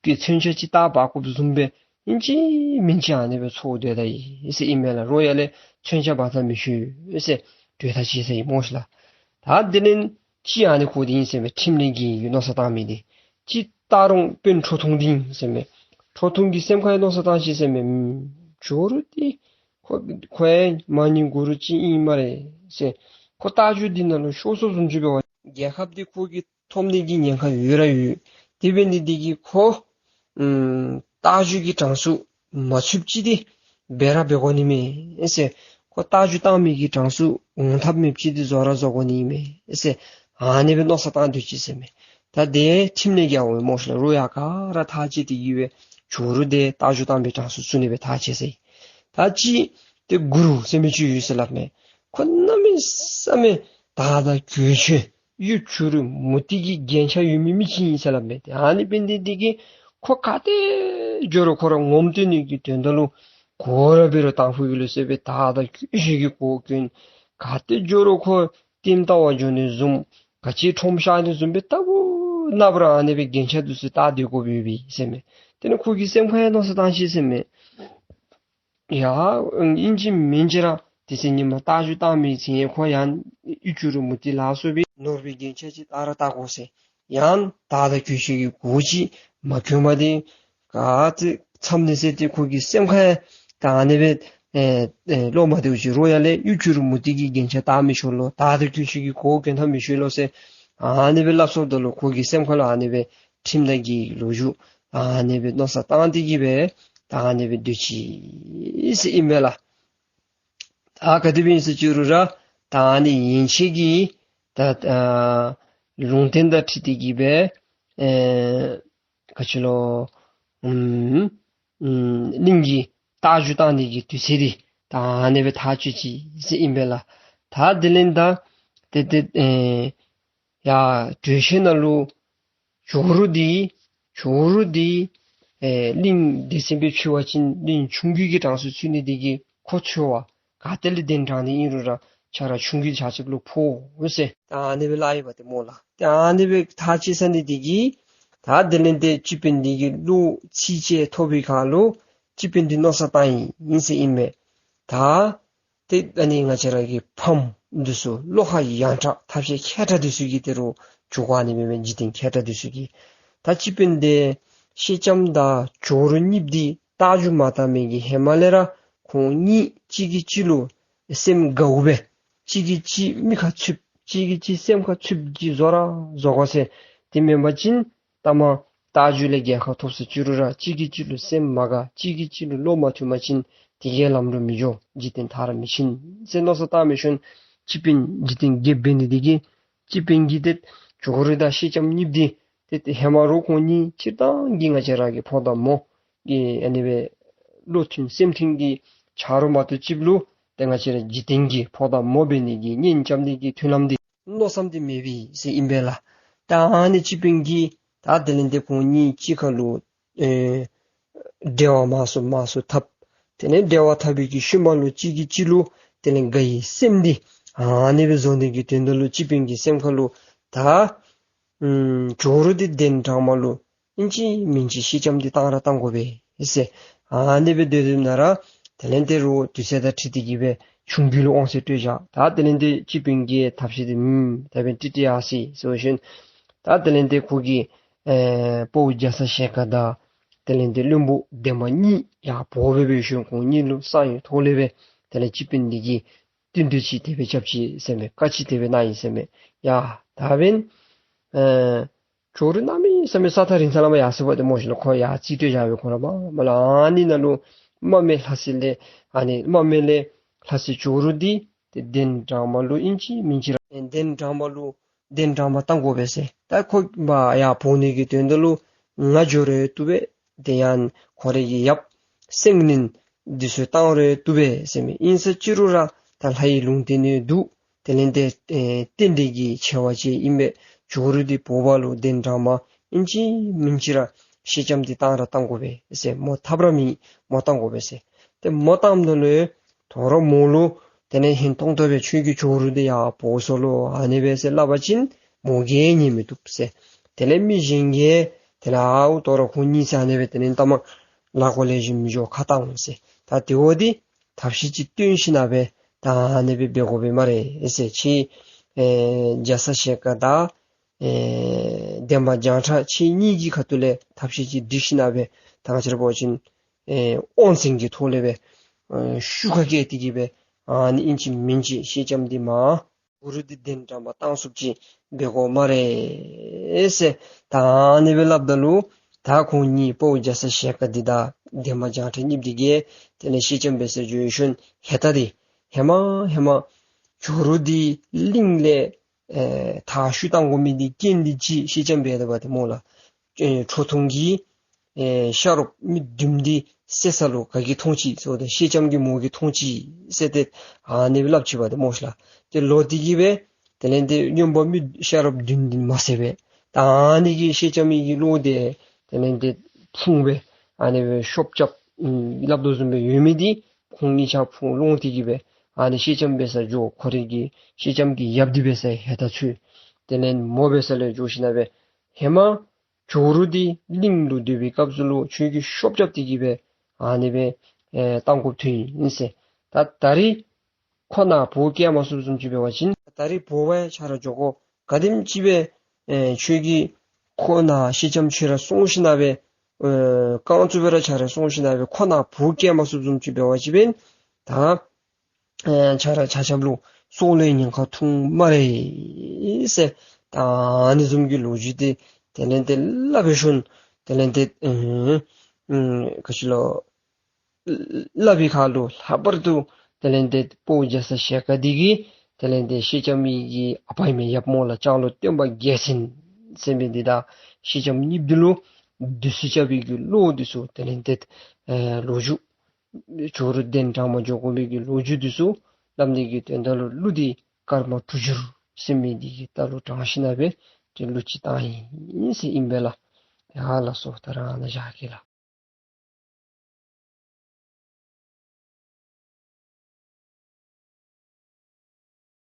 ཏེ་མཚོན་ཆ་ཅིག་བཏགས་འབག་དགོཔ་བཟུམ་སྦེ་ཨིན་ཅི་མིན་ཅི་ཨ་ནི་སྦེ་ཚོར་སྡོད་ད་ཡི་ཟེར་ཨིན་མས་ལགས། རོགས་ཡར་ལས་མཚོན་ཆ་འབག་ད་མི་ཤེས་ཟེར་སྡོད་ད་ཅི་ཟེར་ཨིན་སྨོ་ཤིག་ལགས། ད་དེ་ལས་ཅིག་ཨ་ནི་ཁོ་འདི་ཨིན་ཟེར་མས། ཁྲིམས་ལས་འགལ་གྱི་མནོ་བསམ་བཏང་མི་འདི་ཅིག་ད་རུང་དཔོན་ཁྲོ་ཐུང་འདི་ཨིན་ཟེར་མས། ཁྲོ་ཐུང་གི་སེམས་ཁར་མནོ་བསམ་བཏང་ཅི་ཟེར་མས། ཇོ་རུ་འདི་ཁོ་ཁོ་ཡང་མ་ནི་གུ་རུ་ཅིག་ཨིན་སྨ་རེ་ཟེར། ཁོ་རྟ་རྒྱུག་འདི་ནང་ལུ་ཤོར་སོཔ་བཟུམ་ཅིག་འབད་བ་རྒྱལ་ཁབ་འདི་ཁོ་གིས་ཐོབ་ནི་གི་ཉེན་ཁ་ཡོད་ར་ཡོད། དེ་འབད་ནི་འདི་གིས་ཁོ་ཨམ་རྟ་རྒྱུག་གི་གྲངས་སུ་མ་ཚུདཔ་ཅིག་འདི་འབད་ར་འབད་དགོ་ནི་མས་ཟེར། ཁོ་རྟ་རྒྱུག་བཏང་མི་གི་གྲངས་སུ་འོང་ཐབས་མེདཔ་ཅིག་འདི་བཟོ་ར་བཟོ་དགོ་ནི་མས་ཟེར། ཨ་ནི་སྦེ་མནོ་བསམ་བཏང་སྡོད་ཅི་ཟེར་མས། ད་དེ་ཁྲིམས་ལས་འགལ་འོང་སྨོ་ཤིག་ལགས། རོགས་ཡར་ག་ར་ཐག་བཅད་དེ་གི་སྦེ་ཇོ་རུ་འདི་རྟ་རྒྱུག་བཏང་མི་གྲངས་སུ་བཙུགས་ནི་སྦེ་ཐག་བཅད་ཟེར། ད་ཅིག་ཏེ་གུ་རུ་ཟེར་མི་ཅིག་ཡོད་ཟེར་སླབ་མས། ཁོ་གནམ་མེད་ས་མེད་དར་དང་གོས་ཆེན་གཡུ་བྱུ་རུ་མུ་ཏིག་གི་རྒྱན་ཆ་ཡོད་མི་མི་ཅིག་ཨིན་ཟེར་སླབ་མས། ཏེ་ཨ་ནི་འབད་ནི་འདི་གིས་ཁོ་ག་ཏེ་འགྱོ་རུང་ཁོ་ར་ངོམ་སྟོན་ནི་གི་དོན་དག་ལུ་གོ་བ་ར་འབད་རུང་དང་ཕུ་གི་ལུགས་སྲོལ་སྦེ་དར་དང་གོས་ཆེན་གྱི་གོ་གྱོན། ག་ཏེ་འགྱོ་རུང་ཁོ་ལྟདམོ་བལྟ་བར་འགྱོ་ནི་བཟུམ་ག་ཅི་ཁྲོམ་བཤལ་ནི་བཟུམ་སྦེ་ལྟ་བུ་ནཱ་བུ་ར་ཨ་ནི་སྦེ་རྒྱན་ཆ་འདི་ཚུ་བཏགས་སྡོད་དགོཔ་ཡོད་པས་ཟེར་མས། དེ་ལས་ཁོ་གི་སེམས་ཁར་ཡང་མནོ་བསམ་བཏང་ཅི་ཟེར་མས། ཡ་ཨིན་ཅི་མིན་ཅི་ར་དེ་ཚེ་ཉིན་མ་རྟ་རྒྱུག་བཏང་མི་ཚེ་ཁོ་ཡང་གཡུ་བྱུ་རུ་མུ་ཏིག་ལ་སོགས་པའི་ནོར་བུའི་རྒྱན་ཆ་ཅིག་བཏགས་ར་བཏགས་དགོ་ཟེར། ཡང་དར་དང་གོས་ཆེན་གྱི་གོ་ཅིག་མ་གྱོན་པར་འདི་ག་ཏེ་འཚམས་ནི་ཟེར་ཏེ་ཁོ་གི་སེམས་ཁར་ད་ཨ་ནི་སྦེ་ཨེ་ཨེ་བློ་མ་བདེཝ་ཅིག་རོགས་ཡར་ལས་གཡུ་བྱུ་རུ་མུ་ཏིག་གི་རྒྱན་ཆ་བཏགས་མི་ཤོར་ལོ། དར་དང་གོས་ཆེན་གྱི་གོ་གྱོན་ད་མི་ཤོར་ལོ་ཟེར་ཨ་ནི་སྦེ་སླབ་སོངམ་ད་ལུ་ཁོ་གི་སེམས་ཁར་ལུ་ཨ་ནི་སྦེ་ཁྲིམས་དང་འགལ་གྱི་ལོ་རྒྱུས་ཨ་ནི་སྦེ་མནོ་བསམ་བཏང་སྟེ་གི་སྦེ་ད་ཨ་ནི་སྦེ་སྡོད་ཅི་ཟེར་ཨིན་མས་ལགས། ད་ག་དེ་སྦེ་ཨིན་ཟེར་ཅི་རུང་ར་ད་ཨ་ནི་ཡན་ཆད་ཀྱི་ད་ཨ་ལུང་བསྟན་དང་འཁྲིལ་ཏེ་གི་སྦེ་ཨེ་ག་ཅི་ལོ་ཨམ་ཨམ་གླིང་གི་རྟ་རྒྱུག་བཏང་ནི་གི་དུས་ཚོད་འདི་ད་ཨ་ནི་སྦེ་ཐག་བཅད་ཅི་ཟེར་ཨིན་པས་ལགས། ད་དེ་ལས་ད་ཏེ་ཏེ་ཨེ་ཡར་གྲོས་ཆོད་ནང་ལུ་ཇོ་རུ་འདི་ཇོ་རུ་འདི་ཨེ་གླིང་སྡེ་ཚན་སྦེ་ཕྱེ་བ་ཅིན་གླིང་ཆུང་རྒྱུད་ཀྱི་གྲངས་སུ་ཚུད་ནི་འདི་གིས་ཁོ་འཚོལ་བར་ག་ཏེ་ལས་གདན་དྲངས་ནི་ཨིན་རུང་ར་ཁྱོད་ར་ཆུང་རྒྱུད་ཆ་ཁྱབ་ལུ་ཕོག་འོང་ཟེར་ད་ཨ་ནི་སྦེ་སླབ་ཡི་པ་ཏེ་སྨོ་ལགས། ཏེ་ཨ་ནི་སྦེ་ཐག་བཅད་ཚར་ནི་འདི་གིས་ད་དེ་ལས་ཏེ་སྤྱི་དཔོན་འདི་གིས་བློ་ཚིགས་བཅད་ཐོབ་པའི་ཁར་ལུ་སྤྱི་དཔོན་འདི་མནོ་བསམ་བཏང་ཡི་ཨིན་ཟེར་ཨིན་མས། ད་ཏེ་ཨ་ནི་ང་བཅས་ར་གི་ཕམ་འདི་ཚུ་བློ་ཁ་ཡང་དྲགས་ཐབས་ཤེས་མཁས་དྲགས་འདི་ཚུ་གིས་ཏེ་རོགས་འགྱོ་དགོ་ནི་མེན་མས། འཇིག་རྟེན་མཁས་དྲགས་འདི་ཚུ་གིས་ད་སྤྱི་དཔོན་འདི་སེང་ལྕམ་དང་ཇོ་རུ་གཉིསཔོ་འདི་རྟ་རྒྱུག་མ་བཏང་མི་གི་ཧེ་མ་ལས་ར་ཁོང་གཉིས་གཅིག་གིས་གཅིག་ལུ་སེམས་དགའཝ་སྦེ་གཅིག་གིས་གཅིག་མིག་ཁར་ཚུདཔ་གཅིག་གིས་གཅིག་སེམས་ཁར་ཚུདཔ་ཅིག་བཟོ་ར་བཟོ་དགོ་ཟེར། དེ་མེན་པ་ཅིན་ལྟ་མ་རྟ་རྒྱུག་ལས་རྒྱལ་ཁ་ཐོབ་ཟེར་ཅི་རུང་ར་གཅིག་གིས་གཅིག་ལུ་སེམས་མ་དགའ་གཅིག་གིས་གཅིག་ལུ་བློ་མ་མཐུན་པ་ཅིན་དེ་གིས་ལམ་ལུ་མི་འགྱོ། འཇིག་རྟེན་མཐར་མི་ཕྱིན་ཟེར་མནོ་བསམ་བཏང་མི་ཤོང་། སྤྱི་དཔོན་འཇིག་རྟེན་རྒྱལཔོ་འབད་ནི་འདི་གིས་སྤྱི་དཔོན་གྱིས་ཏེ་ཇོ་རུ་དང་སེང་ལྕམ་གཉིསཔོ་འདི་ཏེ་ཏེ་ཧེ་མ་རོགས་ཁོང་གཉིས་སྤྱིར་བཏང་གི་ང་བཅས་ར་གི་ཕོ་དང་མོ་གི་ཨ་ནི་སྦེ་བློ་མཐུན་སེམས་མཐུན་གྱི་ཆ་རོགས་མ་གཏོགས་ཅིག་ལུ་ཏེ་ང་བཅས་ར་འཇིག་རྟེན་གྱི་ཕོ་དང་མོ་འབད་ནི་གི་གཉེན་རྐྱབ་ནི་གི་མཐུན་ལམ་འདི་མནོ་བསམ་འདི་མེད་པས་ཟེར་ཨིན་པས་ལགས། ད་ཨ་ནི་སྤྱི་དཔོན་གྱིས་ད་དེ་ལས་ཏེ་ཁོང་གཉིས་གཅིག་ཁར་ལུ་ཨེ་འབྲེལ་བ་མང་སུ་མང་སུ་འཐབ། དེ་ལས་འབྲེལ་བ་འཐབ་པའི་གི་ཤུལ་མ་ལུ་གཅིག་གིས་གཅིག་ལུ་དེ་ལས་དགའ་བའི་སེམས་འདི་ཨ་ནི་སྦེ་བཟོ་ནི་གི་དོན་དག་ལུ་སྤྱི་དཔོན་གྱི་སེམས་ཁར་ལུ་ད་ཨམ་ཇོ་རུ་འདི་གདན་དྲང་མ་ལུ་ཨིན་ཅི་མིན་ཅི་སེང་ལྕམ་འདི་བཏང་ར་བཏང་དགོ་པས་ཟེར། ཨ་ནི་སྦེ་སྡོད་སྡོདཔ་ད་ར་དེ་ལས་ཏེ་རོགས་དུས་ཚོད་དང་འཁྲིལ་ཏེ་གི་སྦེ་ཆུང་རྒྱུད་ལུ་དབང་ཚད་སྤྲོད་བཞག། ད་དེ་ལས་ཏེ་སྤྱི་དཔོན་གྱིས་ཐབས་ཤེས་འདི་ཨམ་ད་འབདན་ཏིག་ཏིག་ཡར་སོ་ཡི་ཟེར་ཞིནམ་ད་དེ་ལས་ཏེ་ཁོ་གིས་ཨེ་དཔའ་བོ་རྒྱ་ཚ་ཞལ་དཀར་དང་དེ་ལས་ཏེ་བློན་པོ་འདན་མ་གཉིས་ཡར་འབོ་སྦེ་འབད་ཞིནམ་ཁོང་གཉིས་ལུ་གསང་བའི་ཐོག་ལས་སྦེ་དེ་ལས་སྤྱི་དཔོན་འདི་གིས་བསྟུན་གྲོས་ཅིག་དེ་སྦེ་རྐྱབ་ཅི་ཟེར་མས། བཀའ་ཅིག་དེ་སྦེ་གནང་ཡི་ཟེར་མས། ཡ་ད་འབདན་ཨེ་ཇོ་རུ་གནམ་མེད་ས་མེད་ས་ཐག་རིང་ས་ལས་མར་ཡར་སོ་བ་ཏེ་སྨོ་ཤིག་ལགས། ཁོ་ཡར་རྩིས་སྤྲོད་བཞག་པའི་ཁོ་ར་མར་མར་ལུ་ཨ་ནི་ནང་ལུ་མ་སྨད་ལྷ་སའི་ལས་ཨ་ནི་མ་སྨད་ལས་ལྷ་སའི་ཇོ་རུ་འདི་ཏེ་གདན་དྲང་མ་ལུ་ཨིན་ཅི་མིན་ཅི་ར་གདན་དྲང་མ་ལུ་གདན་དྲང་མ་བཏང་དགོ་པས་ཟེར། ད་ཁོ་མར་ཡར་འབོ་ནི་གི་དོན་དག་ལུ་ང་འགྱོ་རུང་བཏུབ་པས། དེ་ཡང་ཁོ་རའི་གི་ཡབ་སེང་བློན་ འདི་ཚུ་བཏང་རུང་བཏུབ་པས་ཟེར་མས། ཨིན་ས་ཅི་རུང་ར་ད་ལྷ་ཡི་ལུང་བསྟན་ནི་འདུག། དེ་ལས་ཏེ་ཨེ་རྟེན་འབྲེལ་གྱི་ཆེ་བ་ཅིག་ཨིན་པས། ཇོ་རུ་འདི་འབོ་བ་ལུ་གདན་འདྲེན་མ་ཨིན་ཅི་མིན་ཅི་ར་ཤེལ་ལྕམ་འདི་བཏང་ར་བཏང་དགོ་པས་ཟེར། མོ་ཐབས་ར་མེད། མོ་བཏང་དགོ་པས་ཟེར། ཏེ་མོ་བཏངམ་ད་ལུ་དོ་རུང་མོ་ལུ་དེ་ལས་ཧིང་ཏོང་ཏོ་སྦེ་ཁྱོད་ཀྱི་ཇོ་རུ་འདི་ཡར་འབོ་སོང་ལོ་ཨ་ནི་སྦེ་ཟེར་སླབ་པ་ཅིན་མོ་གིས་ཉན་མི་བཏུབ་ཟེར། དེ་ལས་མི་གཞན་གྱིས་དེ་ལས་ཨའུ་དོ་རུང་ཁོང་གཉིས་ཟེར་ཨ་ནི་སྦེ་དེ་ལས་ད་མ་ལཱ་འགོ་ལེགས་ཤོམ་མི་འགྱོ་ཁ་བཏང་ཟེར། ད་དེ་འོ་འདི་ཐབས་ཤེས་ཅིག་སྟོན་ཞིན་ན་སྦེ་ད་ཨ་ནི་སྦེ་འབད་དགོ་པས་སྨ་རེ་ཟེར། ཁྱེད་ཨེ་རྒྱ་ཚ་ཞལ་དཀར་དང་ཨེ་འདན་མ་བྱང་ཁྲ་ཁྱེད་གཉིས་ཀྱི་ཁ་ཐུག་ལས་ཐབས་ཤེས་ཅིག་སྒྲིག་ཞིན་ན་སྦེ་ད་ང་བཅས་ར་འབད་བ་ཅིན་ཨེ་དབང་བཙོང་གི་ཐོག་ལས་སྦེ་ཨེ་ཤུགས་ཁ་བསྐྱེད་དེ་གིས་སྦེ་ཨ་ནི་ཨིན་ཅི་མིན་ཅི་ཤེལ་ལྕམ་འདི་མར་ཇོ་རུ་འདི་གདན་འདྲེན་མ་བཏང་ཚུགསཔ་ཅིག་འབད་དགོ་སྨ་རེ་ཟེར། ད་ཨ་ནི་སྦེ་སླབ་ད་ལུ་ད་ཁོང་གཉིས་དཔའ་བོ་རྒྱ་ཚ་ཞལ་དཀར་འདི་དང་འདན་མ་བྱང་ཁྲ་གཉིསཔོ་འདི་གིས་དེ་ལས་ཤེལ་ལྕམ་འབད་སར་འགྱོ་ཞིནམ་ཧེ་ད་འདི་ཧེ་མ་ཧེ་མ་ཇོ་རུ་འདི་གླིང་ལས་ཨེ་མཐའ་བཤུད་བཏང་དགོ་མི་འདི་རྐྱེན་འདི་ཅིག་ཤེལ་ལྕམ་འབད་དེ་འབད་དེ་སྨོ་ལགས། ཨེ་ཁྲོ་ཐུང་གིས་ཨེ་ཤ་རོགསཔ་མི་བདུན་འདི་བསད་ས་ལུ་ག་གིས་མཐོང་ཅི་ཟེརཝ་ད་ཤེལ་ལྕམ་གྱིས་མོ་གིས་མཐོང་ཅི་ཟེར་ཏེ་ཨ་ནི་སྦེ་སླབ་ཅི་འབད་དེ་སྨོ་ཤིག་ལགས། ཏེ་ལོག་སྟེ་གིས་སྦེ་དེ་ལས་ཏེ་རྔོན་པ་མི་ཤ་རོགསཔ་བདུན་འདི་མ་བསད་པས། ད་ཨ་ནི་གིས་ཤེལ་ལྕམ་གྱི་བློ་འདི་དེ་ལས་ཏེ་ཕུང་སྦེ་ཨ་ནི་སྦེ་ཤོབ་རྐྱབ་ཨམ་སླབ་དོ་བཟུམ་སྦེ་ཡོད་མི་འདི་ཁོང་གཉིས་ཆ་ཕུང་སློང་སྟེ་གིས་སྦེ་ཨ་ནི་ཤེལ་ལྕམ་འབད་སར་འགྱོ། ཁོ་རའི་གི་ཤེལ་ལྕམ་གྱི་ཡབ་འདི་འབད་སར་ཧེ་ད་ཚུར་དེ་ལས་མོ་འབད་ས་ལས་འགྱོ་ཞིན་ན་སྦེ་ཧེ་མ་ཇོ་རུ་འདི་གླིང་ལུ་སྡོད་པའི་སྐབས་སུ་ལུ་ཁྱོད་ཀྱིས་ཤོབ་རྐྱབ་སྟེ་གིས་སྦེ་ཨ་ནི་སྦེ་ཨེ་བཏང་དགོཔ་ཐོན་ཡི་ཟེར། ད་ད་རིས་ཁོ་ནཱ་བུ་སྐྱེ་མ་ཚུགསཔ་བཟུམ་ཅིག་འབད་བ་ཅིན་ད་རིས་འབོ་བར་ཁྱོད་ར་འགྱོ་དགོ། ག་དེམ་ཅིག་སྦེ་ཨེ་ཁྱོད་ཀྱིས་ཁོ་ནཱ་ཤེལ་ལྕམ་ཁྱོད་ར་སོང་ཞིན་ན་སྦེ་ཨེ་རྐང་བཙུགས་སྦེ་ར་ཁྱོད་ར་སོང་ཞིན་ན་སྦེ་ཁོ་ནཱ་བུ་སྐྱེ་མ་ཚུགསཔ་བཟུམ་ཅིག་འབད་བ་ཅིན་སྦེ་ད་ཨེ་ཁྱོད་ར་ཆ་ཁྱབ་ལུ་སྲོག་ལུ་ཉེན་ཁ་ཐོན་སྨ་རེ་ཟེར། ད་ཨ་ནི་བཟུམ་གྱི་ལོ་རྒྱུས་འདི་དེ་ལས་ཏེ་སླབ་སྦེ་ཞིནམ་དེ་ལས་ཏེ་ཨེ་ཨེ་ག་ཅི་ལོ་སླབ་པའི་ཁར་ལུ་ལྷག་པར་དུ་དེ་ལས་ཏེ་དཔའ་བོ་རྒྱ་ཚ་ཞལ་དཀར་འདི་གིས་དེ་ལས་ཏེ་ཤེལ་ལྕམ་གྱི་ཨ་པ་ཨིན་མི་ཡབ་སྨོ་ལགས་ལྕང་ལོ་སྟོན་པ་རྒྱལ་མཚན་ཟེར་མི་འདི་དང་ཤེལ་ལྕམ་གཉིསཔོ་འདི་ལུ་བདུད་རྩི་རྐྱབ་པའི་གི་བློ་འདི་ཚུ་དེ་ལས་ཏེ་ཨེ་ལོ་རྒྱུས་ཇོ་རུ་གདན་འདྲེན་མ་འགྱོ་དགོ་པའི་གི་ལོ་རྒྱུས་འདི་ཚུ་སླབ་ནི་གི་དོན་དག་ལུ་གླུ་འདི་ཀརྨ་གྲུ་བཞུར་ཟེར་མི་འདི་གི་ལྟག་ལུ་དྲངས་ཞིན་ན་སྦེ་ཏེ་གླུ་ཅིག་བཏང་ཡི་ཟེར་ཨིན་པས་ལགས། ཡ་ལགས་སོ། ད་རེས་ཨ་ནཱ་བཞག་གེ་ལགས།